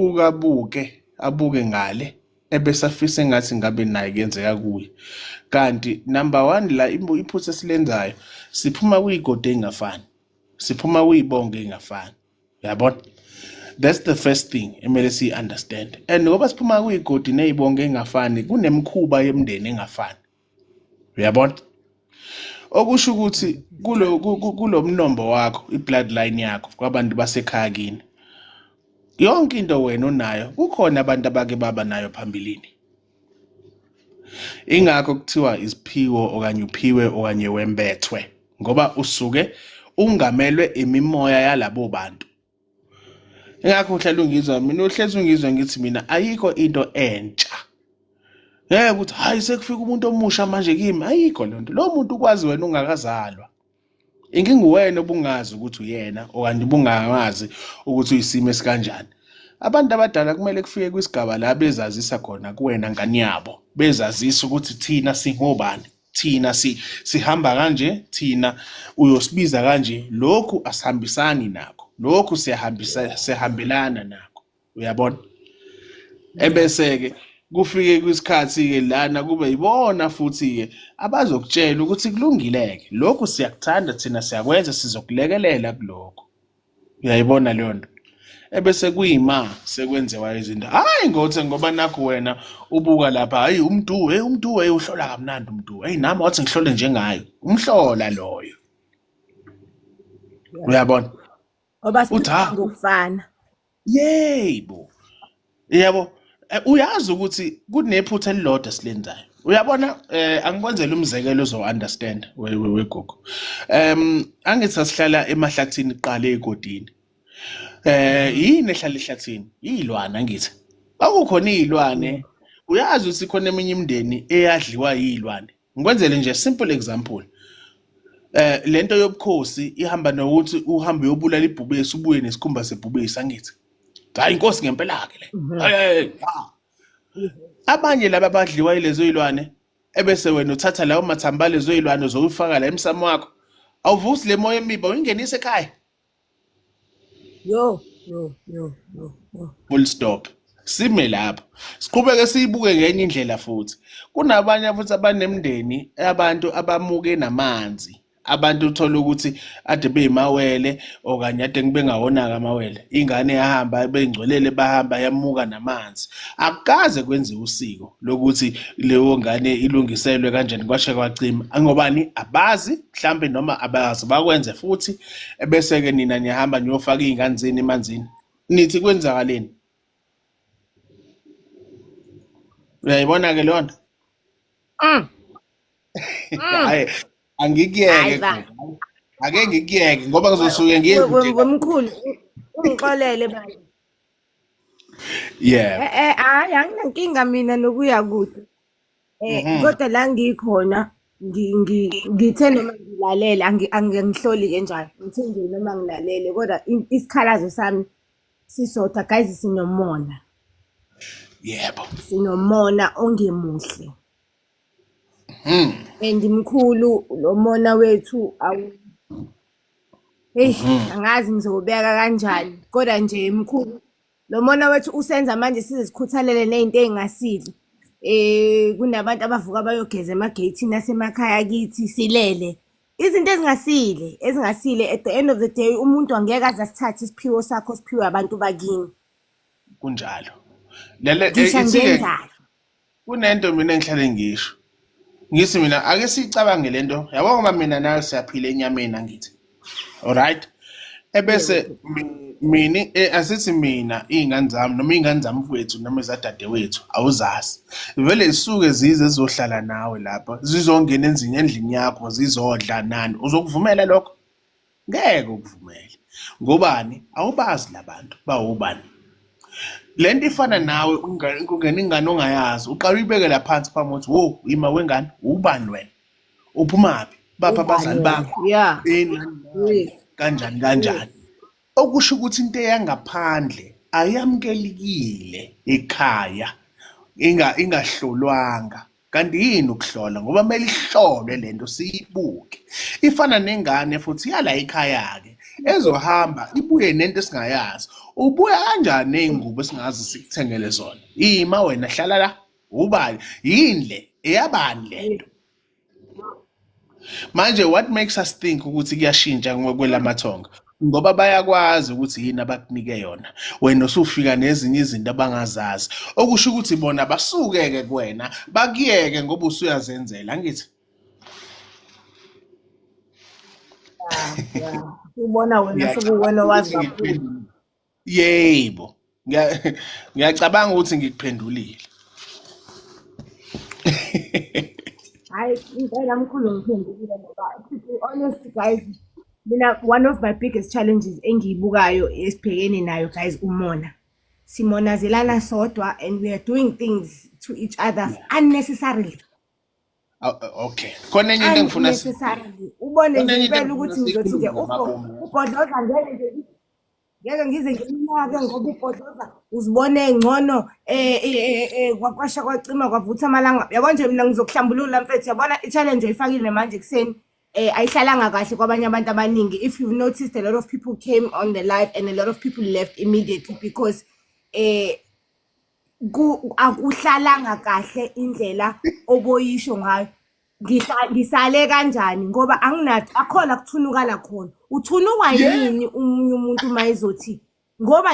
ukabuke abuke ngale ebese afise ngathi ngabe naye kuyenzeka kuye. Kanti number 1 la iphutha esilenzayo, siphuma kuyigodi engafani, siphuma kuyibonge engafani. Uyabona? That's the first thing emele si understand. And ngoba siphuma kuyigodi nezibonge engafani, kunemikhuba yemndeni engafani. Uyabona? Okusho ukuthi kulo mnombo wakho, i-bloodline yakho kwabantu basekhaya kini, yonke into wena onayo kukhona abantu abake baba nayo phambilini. Ingakho kuthiwa isiphiwo okanye uphiwe okanye wembethwe, ngoba usuke ungamelwe imimoya yalabo bantu. Ingakho uhlala ungizwa mina, uhlezi ungizwa ngithi mina ayikho into entsha. Ngeke ukuthi hayi sekufika umuntu omusha manje kimi, ayikho le nto. Lo muntu ukwazi wena ungakazalwa. Inkinga uwena obungazi ukuthi uyena okanye ubungamazi ukuthi uyisimo esikanjani. Abantu abadala kumele kufike kwisigaba la bezazisa khona kuwena ngane yabo, bezazisa ukuthi thina singobani, thina sihamba kanje, thina uyosibiza kanje, lokhu asihambisani nakho, lokhu siyahambelana nakho. Uyabona? Ebese-ke kufike kwisikhathi-ke lana kube yibona futhi-ke abazokutshela ukuthi kulungile-ke, lokhu siyakuthanda thina, siyakwenza, sizokulekelela kulokho. Uyayibona leyo nto? Ebese kuyima sekwenziwa izinto. Hayi ngothi ngoba nakho wena ubuka lapha, hayi umuntu, hey umuntu, hey uhlola kamnandi umuntu. Hey nami wathi ngihlole njengaye. Umhlola loyo. Uyabona? Ngoba Uthi, ha. ngokufana. Yebo. Yebo. Uyazi ukuthi kunephutha elilodwa silenzayo. Uyabona, angikwenzele umzekelo ozo understand wegogo. Angithi sasihlala emahlathini kuqala egodini. Yini ehlala ehlathini? Izilwane angithi. Kwakukhona izilwane. Uyazi ukuthi khona eminye imindeni eyadliwa izilwane. Ngikwenzele nje simple example. Lento yobukhosi ihamba nokuthi uhambe uyobulala ibhubesi ubuye nesikhumba sebhubesi angithi. Hayi inkosi ngempela ke le. Hey. Abanye laba abadliwa yilezo zilwane ebese wena uthatha lawo mathamba lezo zilwane uzowufaka la emsamo wakho. Awuvusi le moya emibi uyingenise ekhaya. Yo yo yo yo yo. Full stop. Sime lapho. Siqhubeke siyibuke ngenye indlela futhi. Kunabanye futhi abanemndeni abantu abamuke namanzi. Abantu uthola ukuthi ade beyimawele okanye ade bengawonaka amawele. Ingane yahamba beyingcwelele bahamba yamuka namanzi. Akukaze kwenziwe usiko lokuthi leyo ngane ilungiselwe kanjani kwashe kwacima. Angobani abazi mhlambe noma abazi bakwenze futhi ebese ke nina niyahamba niyofaka izingane zenu emanzini. Nithi kwenzakaleni? Uyayibona ke lona? Hayi angikuyeke. Ake ngikuyeke ngoba ngizosuke ngiye kude. Ngomkhulu ungixolele baba. Yeah. Hayi anginankinga mina nokuya kude. Kodwa la ngikhona ngithe noma ngilalele angihloli ke njalo. Ngithe nje noma ngilalele kodwa isikhalazo sami sisodwa guys, sinomona. Yebo. Sinomona ongemuhle. And mkhulu lo mona wethu awu hey angazi ngizobeka kanjani kodwa nje mkhulu lo mona wethu usenza manje size sikhuthalele nezinto ezingasile. Kunabantu abavuka bayogeza emageyithini asemakhaya kithi silele. Izinto ezingasile at the end of the day umuntu angeke aze asithathe isiphiwo sakho siphiwe abantu bakini. Kunjalo. Lele Ngisho ngenzani? Kunento mina engihlale ngisho. Ngithi mina ake sicabange lento. Yabo ngoba mina nawe siyaphila enyameni angithi. Alright. Ebese Mina asithi mina iy'ngane zami noma iy'ngane zami mfowethu noma ezadadewethu awuzazi. Vele zisuke zize zizohlala nawe lapha, zizongena endlini endlini yakho zizodla nani. Uzokuvumela lokho? Ngeke ukuvumele. Ngobani? Awubazi labantu bawubani. Lento ifana nawe kungena ingane ongayazi, uqala uyibekela phansi phambi ukuthi wo ima wengane, ubani wena? Uphumaphi? Baphi abazali bakho? Yeah. Kanjani kanjani? Okusho ukuthi into eyangaphandle ayamukelekile ekhaya ingahlolwanga. Kanti yini ukuhlola? Ngoba kumele ihlolwe lento siyibuke. Ifana nengane futhi yala ekhaya-ke ezohamba ibuye nento esingayazi. Ubuya kanjani ney'ngubo esingazi sikuthengele zona? Ima wena hlala la. Ubani? Yini le? Eyabani lento? Manje what makes us think ukuthi kuyashintsha kwelamathonga? Ngoba bayakwazi ukuthi yini abakunike yona. Wena usufika nezinye izinto abangazazi. Okusho ukuthi bona basuke-ke kuwena bakuyeke ngoba usuyazenzela, angithi? Ubona wena sekuwena owazi kakhulu. Yebo. Ngiyacabanga ukuthi ngikuphendulile. Hayi impela mkhulu ngiphendulile ngoba to be honest guys mina one of my biggest challenges engiyibukayo esibhekene nayo guys umona. Simonazelana sodwa and we are doing things to each other unnecessarily. Okay. Khona enye into engifuna unnecessarily. Ubone nje impela ukuthi ngizothi nje ubhodloza ngeke nje ngeke ngize ngimnake ngoba ubhodloza uzibone ngcono kwakwasha kwacima kwavutha amalanga. Yabo nje mina ngizokuhlambulula mfethu, yabona i-challenge oyifakile manje ekuseni ayihlalanga kahle kwabanye abantu abaningi. If you've noticed, a lot of people came on the live and a lot of people left immediately because akuhlalanga kahle indlela oboyisho ngayo. Ngisale kanjani ngoba anginathi akhona kuthunukala khona. Uthunukwa yini umunye umuntu uma ezothi ngoba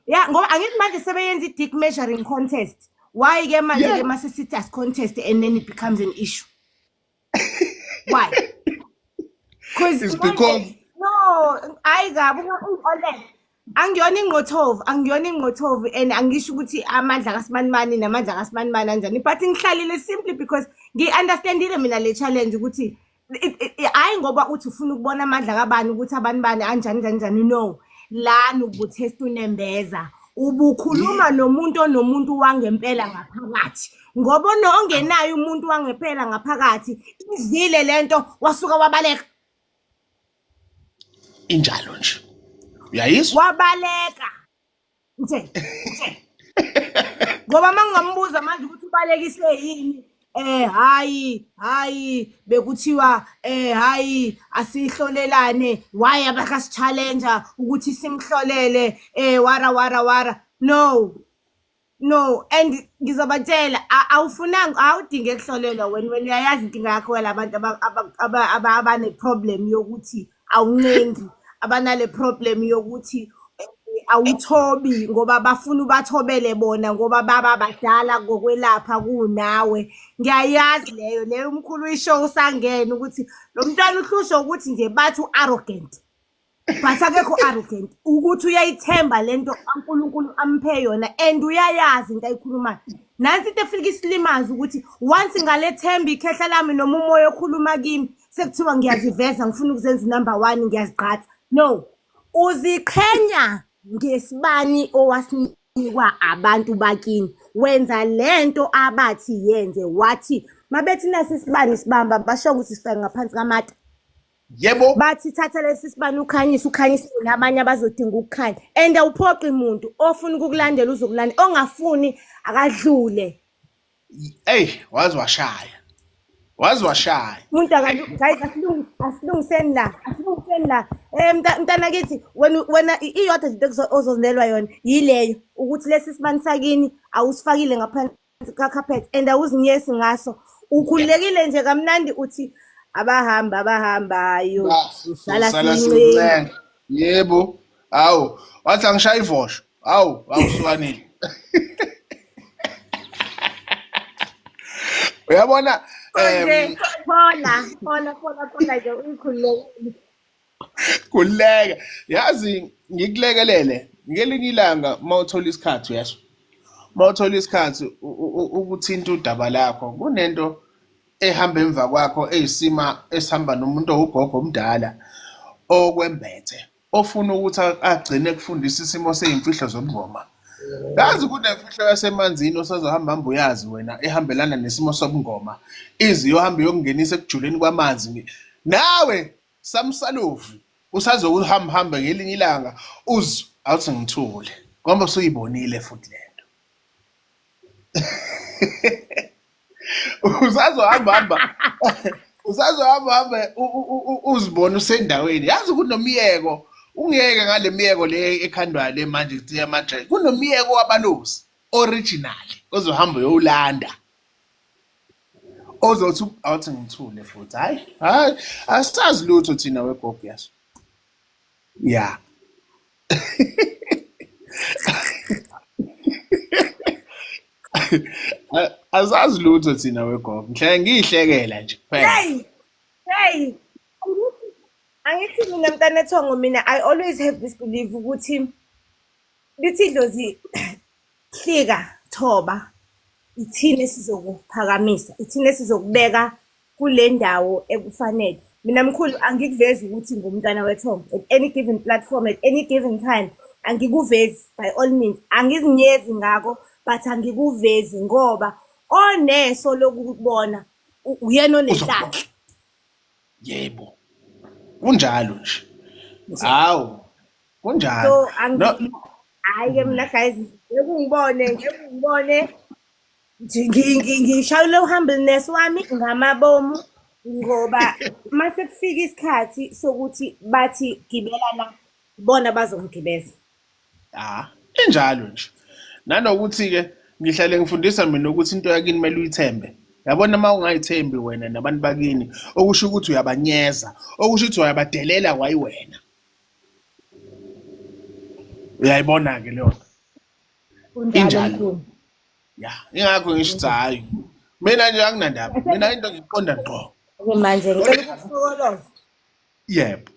ya ngoba angithi manje sebeyenza i-dick measuring contest. Why ke manje ke mase sithi as contest and then it becomes an issue? Why? Because it's because no, hayi kabi ungixolele. Angiyona ingqothovu, angiyona ingqothovu and angisho ukuthi amandla kaSimanimani namandla kaSimanimani anjani, but ngihlalile simply because ngi-understandile mina le challenge ukuthi hayi ngoba uthi ufuna ukubona amandla kabani ukuthi abantu bani anjani njani njani, no. Lana ubuthesta unembeza, ubukhuluma nomuntu onomuntu wangempela ngaphakathi, ngoba ongenayo umuntu wangempela ngaphakathi idlile lento wasuka wabaleka. Injalo nje. Uyayizwa? Wabaleka nje. Ngoba mangingambuza manje ukuthi ubalekiswe yini, hayi hayi bekuthiwa hayi asihlolelane, why abakasi-challenge ukuthi simhlolele wara wara wara. No no, and ngizobatshela awufunanga, awudinge kuhlolelwa wena uyayazi inkinga yakho yalabantu abane problem yokuthi awuncengi, abanale problem yokuthi awuthobi ngoba bafuna ubathobele bona ngoba baba badala ngokwelapha kunawe. Ngiyayazi leyo leyo umkhulu uyisho usangene ukuthi lo mntwana uhlushwa ukuthi nje bathi u-arrogant, but akekho arrogant, ukuthi uyayithemba lento uNkulunkulu amphe yona and uyayazi into ayikhulumayo. Nansi into efika isilimaze ukuthi once ngalethemba ikhehla lami noma umoya okhuluma kimi sekuthiwa ngiyaziveza, ngifuna ukuzenza number 1, ngiyazigqatha. No, uziqhenya ngesibani owasinikwa abantu bakini, wenza lento abathi yenze, wathi mabethi nasi isibani sibamba, basho ukuthi sifake ngaphansi kamata. Yebo. Bathi thatha lesi sibani ukhanyise, ukhanyise nabanye abazodinga ukukhanya. And awuphoqi muntu ofuna ukukulandela uzokulandela, ongafuni akadlule. Ey, wazi washaya. Wazi washaya. Umuntu guys asilungiseni la, asilungiseni la. Mntana kithi wena iyodwa into ozozenelwa yona yileyo ukuthi lesi sibani sakini awusifakile ngaphansi ka-carpet and awuzinyesi ngaso. Ukhululekile nje kamnandi uthi abahamba abahambayo sala sincenga. Yebo. Awu, wathi angishaya ivosho. Awu, awusukanile. Uyabona phola phola phola phola nje uyikhululekile. Khululeka. Yazi ngikulekelele ngelinye ilanga uma uthola isikhathi uyasho. Uma uthola isikhathi ukuthinta udaba lakho kunento ehamba emva kwakho eyisima esihamba nomuntu owugogo omdala okwembethe ofuna ukuthi agcine kufundisa isimo seyimfihlo zobungoma. Yazi kunemfihlo yasemanzini osazohamba hamba uyazi wena ehambelana nesimo sobungoma. Ize iyohamba iyokungenisa ekujuleni kwamanzi. Nawe Samsalovu usazokuhamba hambe ngelinye ilanga uz awuthi ngithule ngoba usuyibonile futhi lento. Usazohamba hamba usazohamba hamba uzibone usendaweni yazi kunomyeko ungiyeke ngale miyeko le ekhandwayo le manje kuthiwa ama-dread kunomyeko wabalozi original ozohamba uyowulanda ozothi awuthi ngithule futhi hayi hayi asazi lutho thina wegogo yaso ya asazi lutho thina wegogo ngihleke ngiyihlekela nje kuphela. Hey hey angithi mina mntanethongo mina I always have this belief ukuthi lithi idlozi hlika thoba ithina esizokuphakamisa ithina esizokubeka kule ndawo ekufanele. Mina mkhulu angikuvezi ukuthi ngumntwana wethongo at any given platform at any given time angikuvezi by all means angizinyezi ngako but angikuvezi ngoba oneso lokubona uyena onenhlanhla. Yebo kunjalo nje hawu kunjalo. So angi hayi ke mina guys ngeke ungibone ngeke ungibone ngishayela uhumbleness wami ngamabomu ngoba mase kufika isikhathi sokuthi bathi gibela la bona bazongigibeza. Ah, injalo nje. Nanokuthi-ke ngihlale ngifundisa mina ukuthi into yakini kumele uyithembe. Yabona uma ungayithembi wena nabantu bakini, okusho ukuthi uyabanyeza, okusho ukuthi uyabadelela kwayiwena. Uyayibona-ke leyo nto. Kunjalo Injalo. mkhulu. Ya, ingakho ngisho ukuthi hhayi. Mina nje anginandaba. Mina into ngiqonda ngqo. Ke manje ngicela ukukuhlokoloza. Yebo.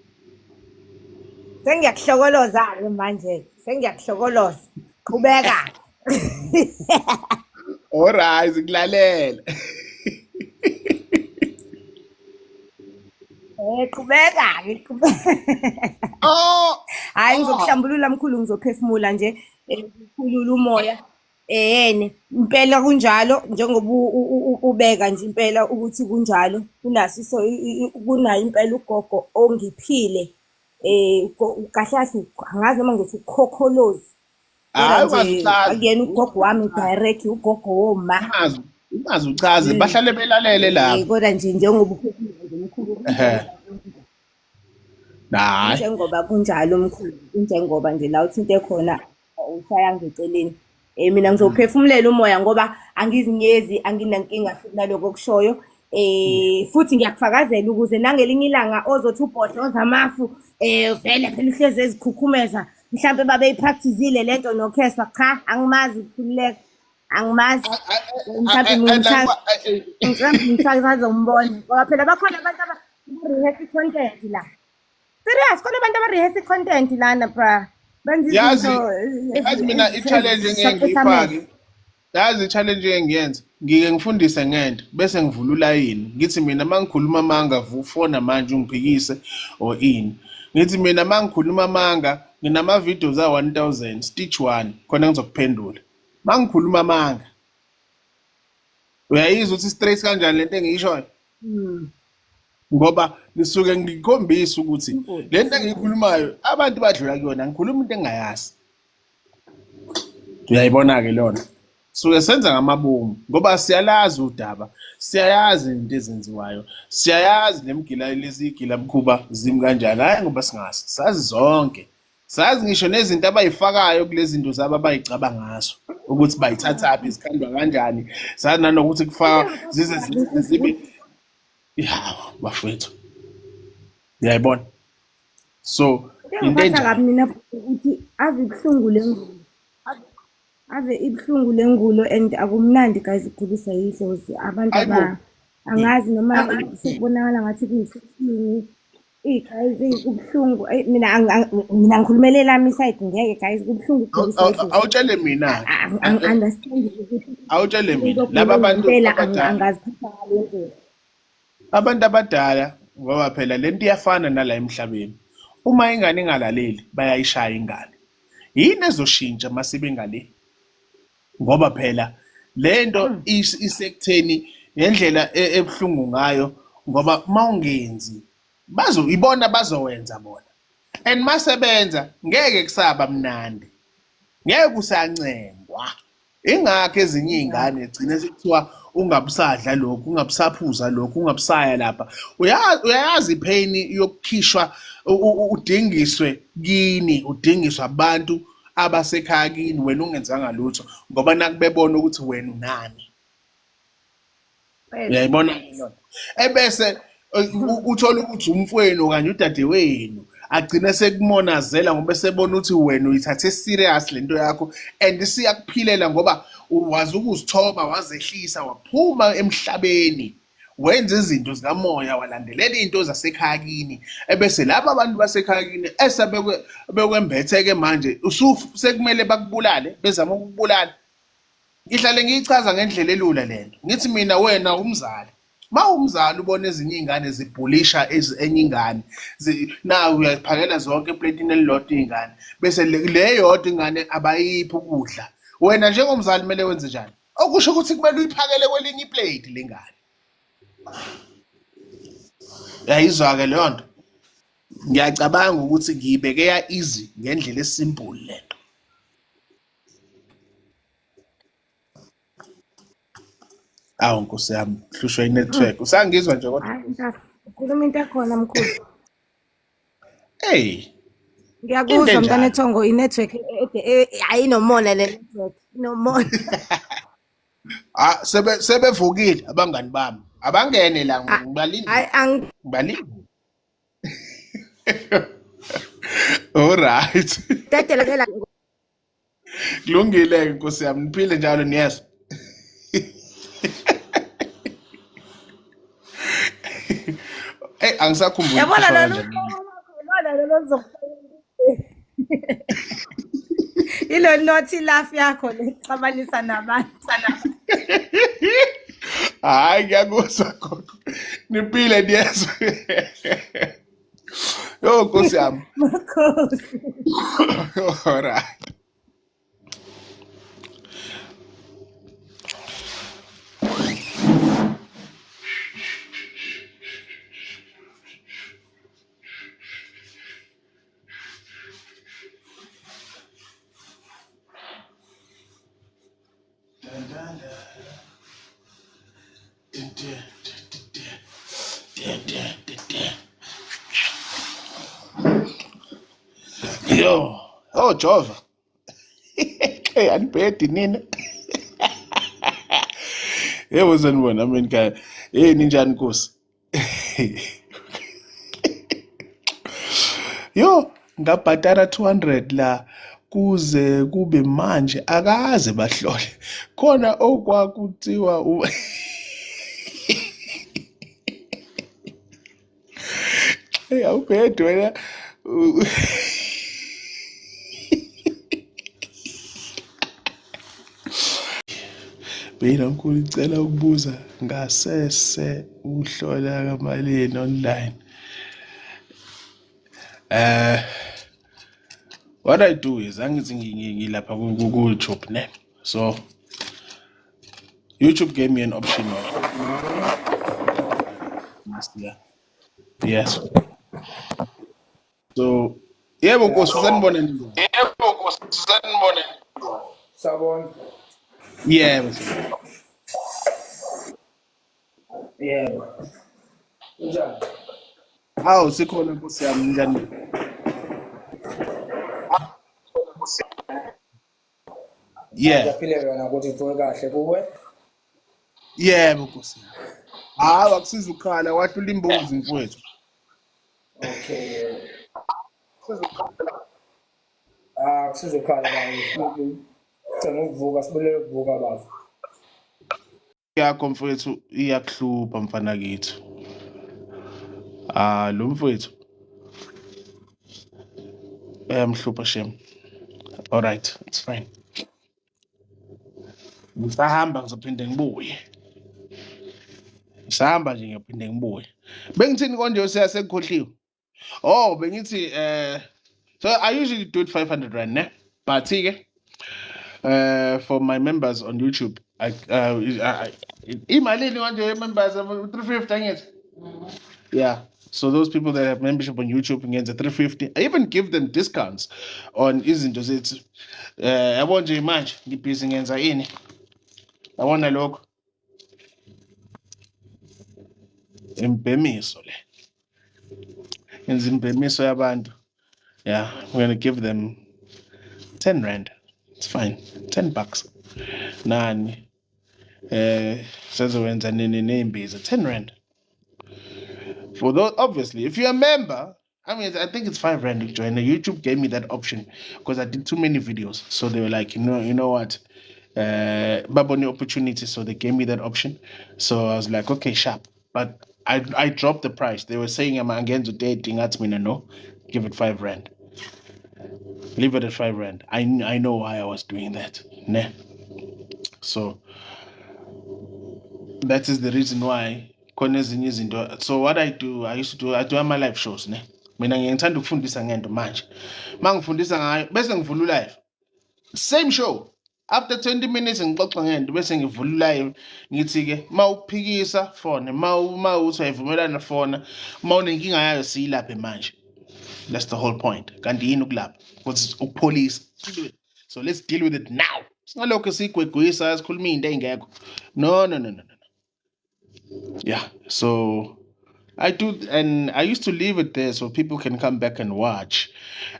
Sengiyakuhlokoloza-ke manje. Sengiyakuhlokoloza. Qhubeka. All right, ngikulalela. Qhubeka-ke qhubeka. Oh, Hhayi oh. ngizokuhlambulula mkhulu ngizophefumula nje ngikhulule umoya. Ehene impela kunjalo njengoba ubeka nje impela ukuthi kunjalo kunaso iso kunayo impela ugogo ongiphile kahle kahle angazi noma ngizothi ukhokholozi kodwa Hayi nje ungazuchaze. akuyena ugogo wami direct ugogo woma. Ungazi ungaze uchaze bahlale belalele lapho. Kodwa nje njengoba uphefumula nje mkhulu Ehhe. Hayi. Njengoba kunjalo mkhulu, njengoba nje la uthinte khona ushaya ngeceleni. Mina ngizophefumulela umoya ngoba angizinyezi anginankinga futhi naloko okushoyo. Futhi ngiyakufakazela ukuze nangelinye ilanga ozothi ubhodloza amafu vele phela uhlezi ezikhukhumeza mhlampe babeyipracticile lento nokheswa cha angimazi khululeka angimazi mhlampe mhlawumbe ngisazombona ngoba phela bakhona abantu aba-rehearse i-content la serious khona abantu aba-rehearse i-content lana bra benza Yazi izinto yazi mina i-challenge engeke ezishaqisa amehlo. ngiyifake. Yazi i-challenge engiyenza ngike ngifundise ngento bese ngivula ulayini ngithi mina mangikhuluma amanga vufona manje ungiphikise or ini ngithi mina mangikhuluma amanga nginama videos a 1000 stitch one khona ngizokuphendula mangikhuluma amanga uyayizwa ukuthi straight kanjani lento engiyishoyo ngoba ngisuke ngikhombisa ukuthi lento engiyikhulumayo abantu badlula kuyona ngikhuluma into engingayazi uyayibona ke lona suke senza ngamabomu ngoba siyalazi udaba siyayazi into ezenziwayo siyayazi lemgila lezigila mkhuba zimi kanjani hayi ngoba singazi sazi zonke sazi ngisho nezinto abayifakayo kulezi zinto zabo abayicaba ngazo ukuthi bayithathaphi zikhandwa kanjani sazi nanokuthi kufaka zize zibe ya bafethu uyayibona so into Engiphatha enjalo kabi mina ukuthi ave ibuhlungu le ngulo ave ibuhlungu le ngulo and akumnandi guys ukuguliswa yidlozi abantu Hayibo. aba angazi noma sekubonakala ngathi kuyifeshini Eyi guys, eyi kubuhlungu. Eyi mina mina ngikhulumela elami isayidi ngeke guys kubuhlungu ukugula isayidi. Awutshele mina-ke. Angi-understand ukuthi Awutshele umuntu mina. ogula Laba bantu ngempela abadala angaziphatha ngale ndlela. Abantu abadala ngoba phela lento iyafana nala emhlabeni. Uma ingane ingalaleli bayayishaya ingane. Yini ezoshintsha masibe ngale? Ngoba phela lento isekutheni ngendlela ebuhlungu ngayo ngoba mawungenzi bazo ibona bazowenza bona. And masebenza ngeke kusaba mnandi. Ngeke kusancengwa. Ingakho ezinye iy'ngane gcine sekuthiwa ungabusadla lokhu, ungabusaphuza lokhu, ungabusaya lapha. Uyayazi ipheyini yokukhishwa udingiswe kini, udingiswe abantu abasekhaya kini wena ungenzanga lutho ngoba nakubebona ukuthi wena unani. Uyayibona ebese uthola ukuthi umfowenu okanye udadewenu agcine sekumonazela ngoba esebona ukuthi wena uyithathe serious lento yakho and siyakuphilela ngoba wazi ukuzithoba wazehlisa waphuma emhlabeni wenza izinto zikamoya walandelela izinto zasekhaya kini ebese laba abantu basekhaya kini esebekwembetheke manje sekumele bakubulale bezama ukukubulala. Ngihlale ngiyichaza ngendlela elula lento. Ngithi mina wena umzali. Uma umzali ubona ezinye iy'ngane zibhulisha enye ingane, nawe uyaziphakela zonke epletini elilodwa iy'ngane, bese le yodwa ingane abayiphi ukudla. Wena njengomzali kumele wenze njani? Okusho ukuthi kumele uyiphakele kwelinye iplate le ngane. Uyayizwa-ke leyo nto? Ngiyacabanga ukuthi ngiyibeke ya easy ngendlela esimple lento. Awu nkosi yami, hlushwa i-network. Usangizwa nje kodwa? Hayi mntaka, ukhuluma into ekhona mkhulu. Hey. Ngiyakuzwa mntana ethongo i-network hayi inomona le network, inomona. Ah sebe sebevukile abangani bami. Abangene la ngibalindile. Hayi ngibalindile. All right. Dedela phela. Kulungile ke Nkosi yami, niphile njalo niyezwa. Hey angisakhumbuli. Yabona lolu lona lolu Ilo nothi laugh yakho le xabanisa nabantu. Hayi ngiyakuzwa gogo. Niphile niyezwa. Yo Nkosi yami. Makhosi. All right. Yo, oh Jova. Hey, anibhedi nina. Yebo sanibona mina ekhaya. Hey ninjani Nkosi? Yo, ngabhadara 200 la kuze kube manje akaze bahlole. Khona okwakuthiwa u Hey awubhedi wena. Mina mkhulu ngicela ukubuza ngasese uhlola kamalini online. What I do is angithi ngilapha ku YouTube ne. So YouTube gave me an option. Yeah. Yes. So yebo Nkosi sanibona. Yebo Nkosi sanibona. Sabona. Yebo. Yebo. Kunjani? Hawu sikhona Nkosi yami njani? Yeah. Ngiyaphile yona ukuthi uvuke kahle kuwe. Yebo Nkosi yami. Hawu akusiza ukukhala wahlula imbuzi mfowethu. Okay. Ah, kusiza ukukhala baba. Cela ukuvuka, sibulele ukuvuka baba. Yakho mfowethu iyakuhlupha mfana kithi. Ah lo mfowethu. Bayamhlupha shem. All right, it's fine. Ngisahamba ngizophinde ngibuye. Ngisahamba nje ngiyophinde ngibuye. Bengithini konje useyasekhohliwe? Oh, bengithi so I usually do it 500 rand ne? But ke for my members on YouTube I imalini kanje members 350 angithi? Yeah. So those people that have membership on YouTube ngenza 350. I even give them discounts on izinto zethu. Yabo nje manje ngibhizi ngenza ini? Yabona lokho? Imbhemiso le. Ngenza imbhemiso yabantu. Yeah, we're going to give them 10 rand. It's fine. 10 bucks. Nani. Sezowenza nini ney'mbiza 10 rand. For those, obviously, if you're a member, I mean, I think it's 5 rand to join. YouTube gave me that option because I did too many videos. So they were like, you know what? Baboni opportunity. So they gave me that option. So I was like, okay, sharp. But I dropped the price. They were saying I'm against dating. That's me, no, give it 5 rand. Leave it at 5 rand. I know why I was doing that. Ne? So that is the reason why. So what I do, I used to do, I do my live shows, ne? Mina ngiyangithanda ukufundisa ngento manje. Mangifundisa ngayo bese ngivula live. Same show. After 20 minutes ngixoxa ngento bese ngivula live ngithi ke mawuphikisa phone, mawuthi ayivumelana phone, mawunenkinga yayo siyilaphe manje. That's the whole point. Kanti yini ukulapha? Because ukupholisa. So let's deal with it now. Singalokho sigwegwisa sikhuluma into engekho. No, no, no, no, no. Yeah, so I do, and I used to leave it there so people can come back and watch.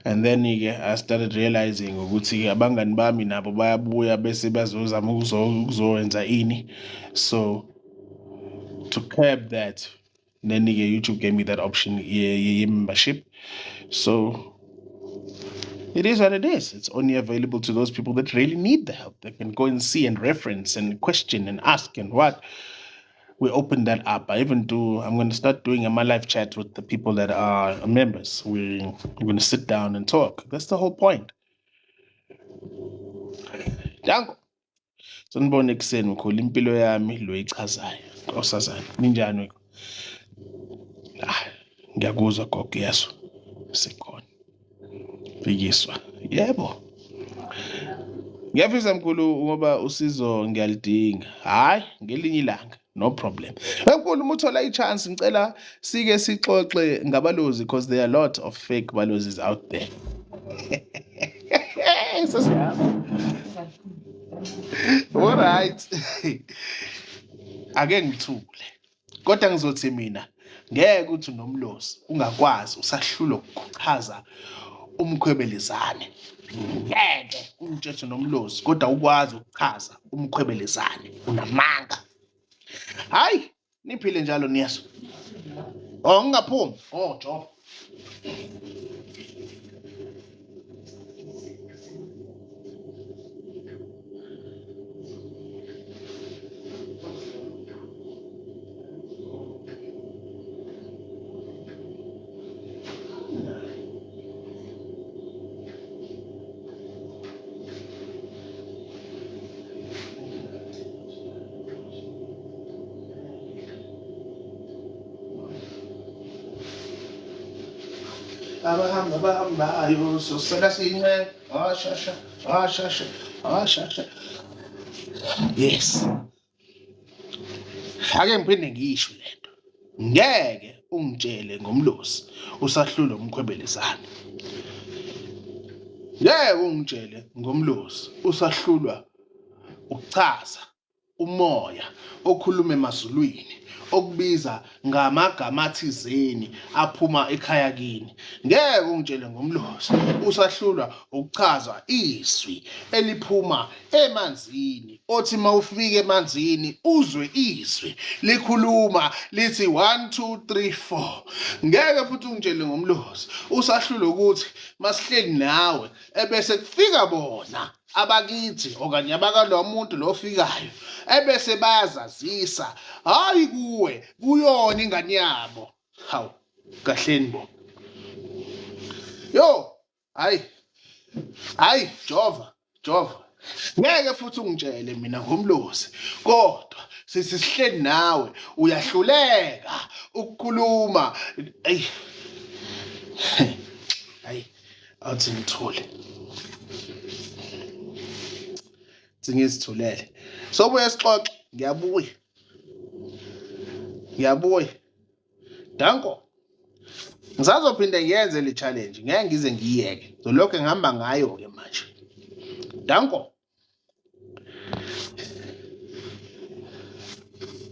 And then I started realizing ukuthi abangani bami nabo bayabuya bese bazozama ukuzowenza ini. So to curb that, then YouTube gave me that option, membership. So it is what it is. It's only available to those people that really need the help. They can go and see and reference and question and ask and what. We open that up. I even do, I'm going to start doing my live chat with the people that are members. We're going to sit down and talk. That's the whole point. Danko. Sanibona ekuseni mkhulu impilo yami lo ichazayo. Nkosazana, ninjani? Ah, ngiyakuzwa gogo yeso. Sikhona. Fikiswa. Yebo. Ngiyafisa mkhulu ngoba usizo ngiyalidinga. Hayi, ngelinye ilanga. No problem. Mkhulu uma uthola i-chance ngicela sike sixoxe ngabalozi because there are a lot of fake balozis out there. All right. Ake ngithule. Kodwa ngizothi mina ngeke uthi nomlozi ungakwazi usahlulwa ukuchaza umkhwebelezane. Ngeke ungitshethe nomlozi kodwa ukwazi ukuchaza umkhwebelezane unamanga. Hayi, niphile njalo niyaso. Oh, ngingaphumi. Oh, Jova. Abahamba abahambayo sosela since ashasha ashasha ashasha. Yes, ake ngiphinde ngisho lento. Ngeke ungitshele ngomlozi usahlulwa umkhwebelezane. Ngeke ungitshele ngomlozi usahlulwa ukuchaza umoya okhuluma emazulwini okubiza ngamagama athizeni aphuma ekhaya kini. Ngeke ungitshele ngomlozi usahlulwa ukuchaza izwi eliphuma emanzini, othi mawufika emanzini uzwe izwi likhuluma lithi 1 2 3 4. Ngeke futhi ungitshele ngomlozi usahlulwa ukuthi masihleli nawe ebese kufika bona abakithi okanye abakalo muntu lo ofikayo ebese bayazazisa, hayi kuwe, kuyona ingane yabo. Hawu, kahleni bo. Yo, Hayi, hayi, jova, jova, ngeke futhi ungitshele mina ngomlozi, kodwa sisihleli nawe uyahluleka ukukhuluma. Ayi, hayi, awuthi ngithule, singizithulele, sobuye sixoxe. Ngiyabuya, ngiyabuya. Danko. Ngisazophinde ngiyenze le challenge, ngeke ngize ngiyeke, zolokhu ngihamba ngayo ke manje. Danko.